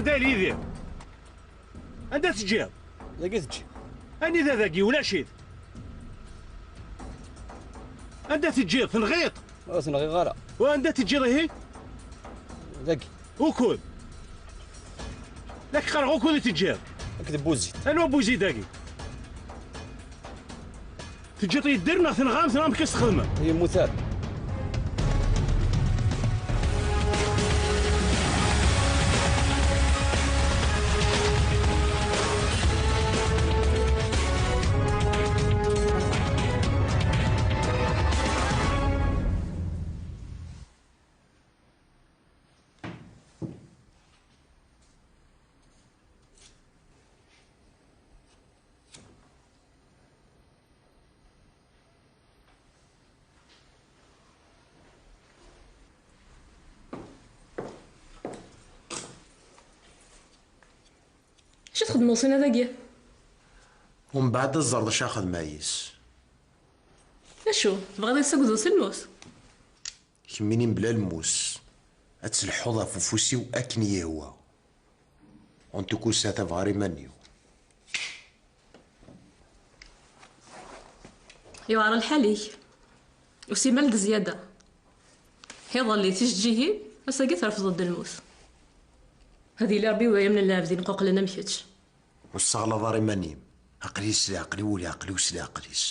Dali Yidir. Anda teǧǧiḍ? Dagi teǧǧi. Anida dagi, ulac-it. Anda teǧǧiḍ, tenɣiḍ? Ur t-nɣiɣ ara. Wa anda teǧǧiḍ ihi? Dagi. Ukud? La k-qqareɣ ukud i teǧǧiḍ? Akked Buzid. Anwa Buzid dagi? Teǧǧiḍ yedder neɣ tenɣam, tenɣam amek i s-txedmem? Yemmut ara. Acu txedmeḍ ussan-a dagi? Umbeɛd ad ẓreḍ acu ara xedmeɣ yis. Acu, tebɣiḍ ad yessaged uselmus? Kemmini mebla lmus, ad tleḥḥuḍ ɣef ufus-iw akken yehwa. En tout cas, tabɣa ar iman-iw. Yewɛer lḥal-ik. U simal d zzyada. Iḍelli tijeǧǧigin, ass-agi trefdeḍ-d lmus. Ad yili Rebbi waya mlalen lɛebd ineqquqlen am kečč. Ur sseɣlaḍ ara iman-im. Aql-i s leɛqel-iw, ur leɛqel-iw s leɛqel-is.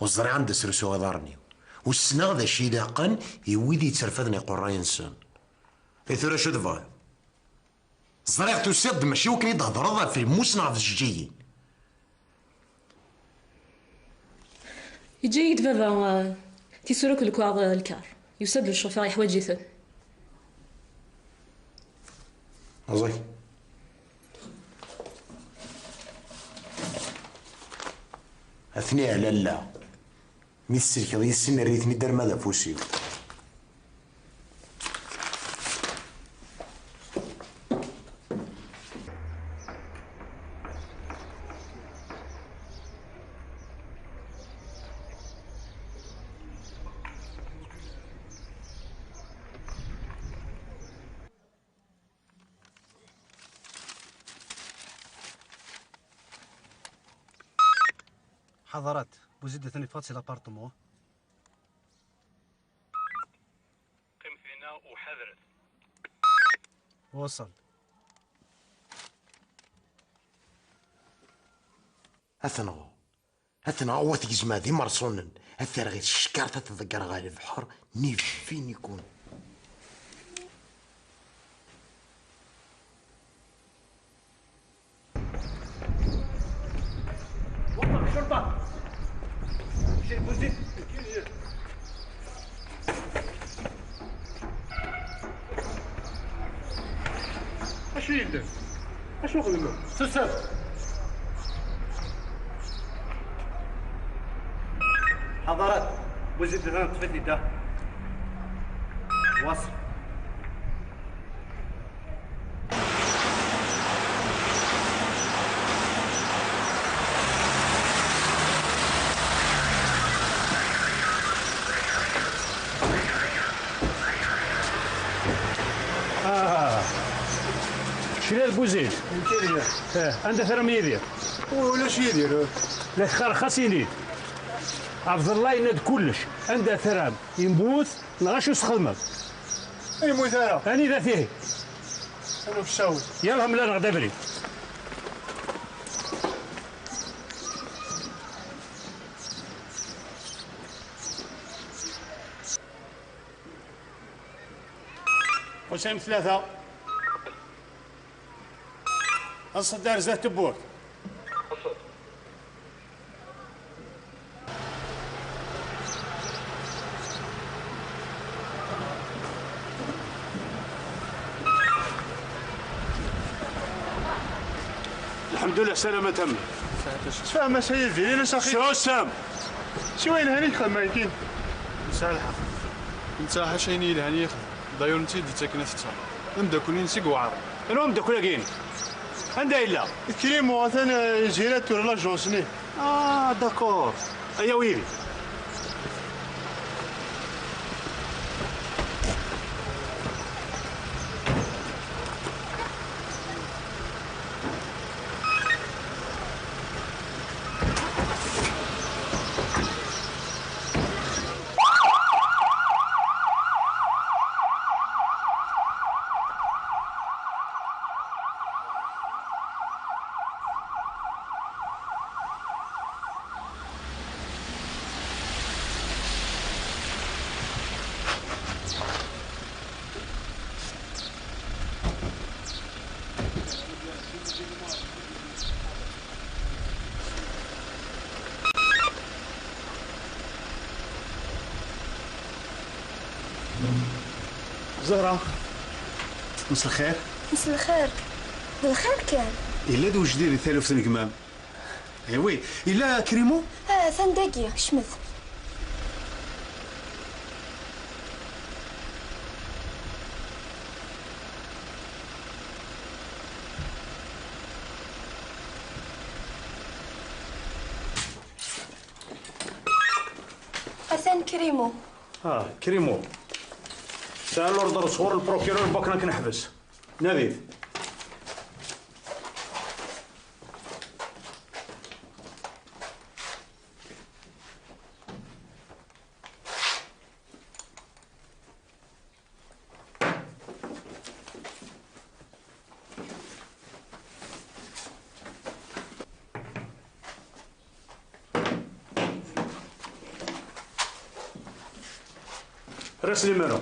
Ur ẓriɣ anda srusuɣ iḍarren-iw. Ur ssneɣ d acu ilaqen i wid yetterfaden iqerray-nsen. I tura acu tebɣiḍ? Ẓriɣ tusiḍ-d mačči wakken i d-thedreḍ ɣef lmus neɣ ɣef tjeǧǧigin. Yeǧǧa-yi-d baba, eh, tisura akked lekwaɣeḍ, eh, lkar. Yusa-d leccufer, yeḥwaǧ-iten. Ẓek. Atni ɛla lla. Mi tselkeḍ yis-sen, err-iten-id arma d afus-iw. حضرات، بوزيد ثاني فاصل لابارتمون. قم فينا وحذرت. وصل. Ad t-nɣeɣ. Ad t-nɣeɣ, wa t-gezmeɣ d imerṣunen. Ad t-rreɣ i tcekkart, ad t-ḍeggreɣ ɣer lebḥer, ni fin ikun. وقف الشرطة. شيل بوزيد. اش يدير؟ اش واخذ له؟ سلسل. حضرات، بوزيد هنا طفيت لي ده. واصل. آه. شنو البوزيد؟ يمكن هي. إيه، عندك رمي يدير. ولا شي يدير. لك خير خاص يدير. عبد الله يناد كلش. عندها ثرام. يموت، نغاش يسخدمك. يموت أنا. أنا إذا فيه. أنا في الشاوي. يلا، هم لا نغدا بري. حسين ثلاثة. الصدار زاد تبورت. الحمد لله سلامة تامة. تفهم سيدي، أنا سخي. شو سام؟ شو وين هنيك خمايتين؟ مساء الحق. انت حشيني لهنيك. دايور انت دي تاكنا تتا. امدكن نسيق وعر. أنا امدكن أجين. عندها إلا. كريم وثنا جيرات ولا جوسني. آه، داكور. أيا ويلي. Zahra, mselxir. Mselxir. D lxir kan. Yella d wejdid di taluft n gma-m. Eh oui, yella Krimo? Ah, atan dagi, kecmet. Atan Krimo. Ah, Krimo. Sɛiɣ l'ordre sɣur le procureur bakken ad k-neḥbes. Nadi-t. Reste numéro.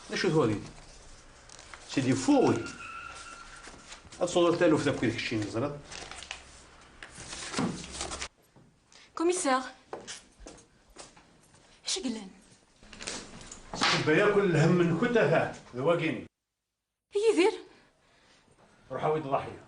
D acu-t wagi? C'est du faux, wagi. Ad tsuḍeḍ taluft akked keččini, teẓriḍ? Commissaire, acu i yellan? Tebba yakk lhemm-nkent, aha, d wagini. Yidir? Ruḥ awi-d ḍaḥya.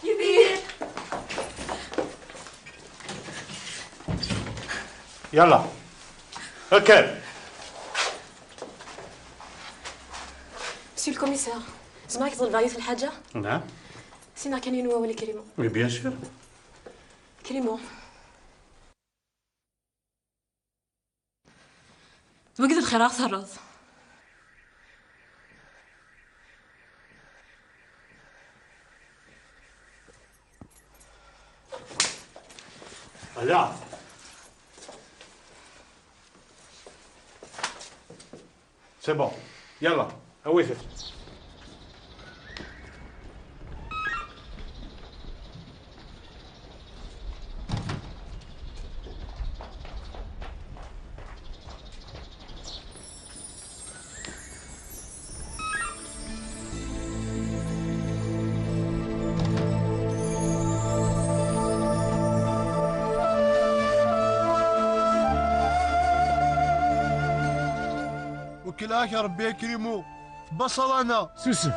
Yidir! Yalla. Akken. Monsieur le commissaire, zemreɣ ad k-ḍelbeɣ yiwet n lḥaǧa? Naɛam. Sinaɣ kan yiwen wawal i Krimo. Mais bien sûr. Krimo. D wagi d lxir ara terreḍ. Ala. C'est bon. Yalla, awit-t. Wekleɣ-ak Rebbi a Krimo. Baṣalana. Susem.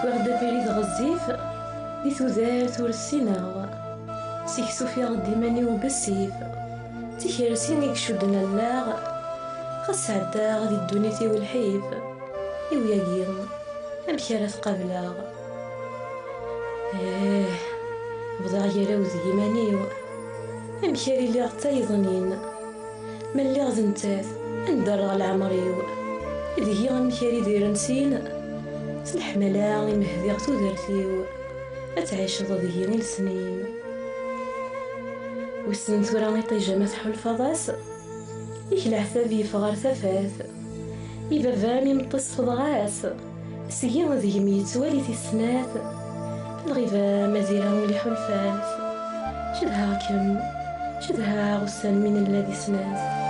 Wwiɣ-d abrid ɣezzif, di tudert ur ssineɣ. Seg-s ufiɣ-d iman-iw bessif, d tikersi i icudden allaɣ. Xas sɛeddaɣ di ddunit-iw lḥif, i wayagi amek ara t-qableɣ? Eh, bḍiɣ gar-aw d yiman-iw. Amek ara iliɣ d tayeḍnin? Ma lliɣ d nettat, anda rreɣ leɛmer-iw? Deg-i amek ara idiren sin? S leḥmala i m-hdiɣ tudert-iw, ad tɛiceḍ deg-i i lesnin. Wissen tura iṭij-a ma tḥulfaḍ-as, yak leɛtab yeffeɣ ɣer tafat. I baba-m imeṭṭi sfeḍeɣ-as, seg-i deg-m yettwali tis snat. Lɣiba mazira ur iḥulfat. Cedhaɣ-kem, cedhaɣ ussan mi nella di snat.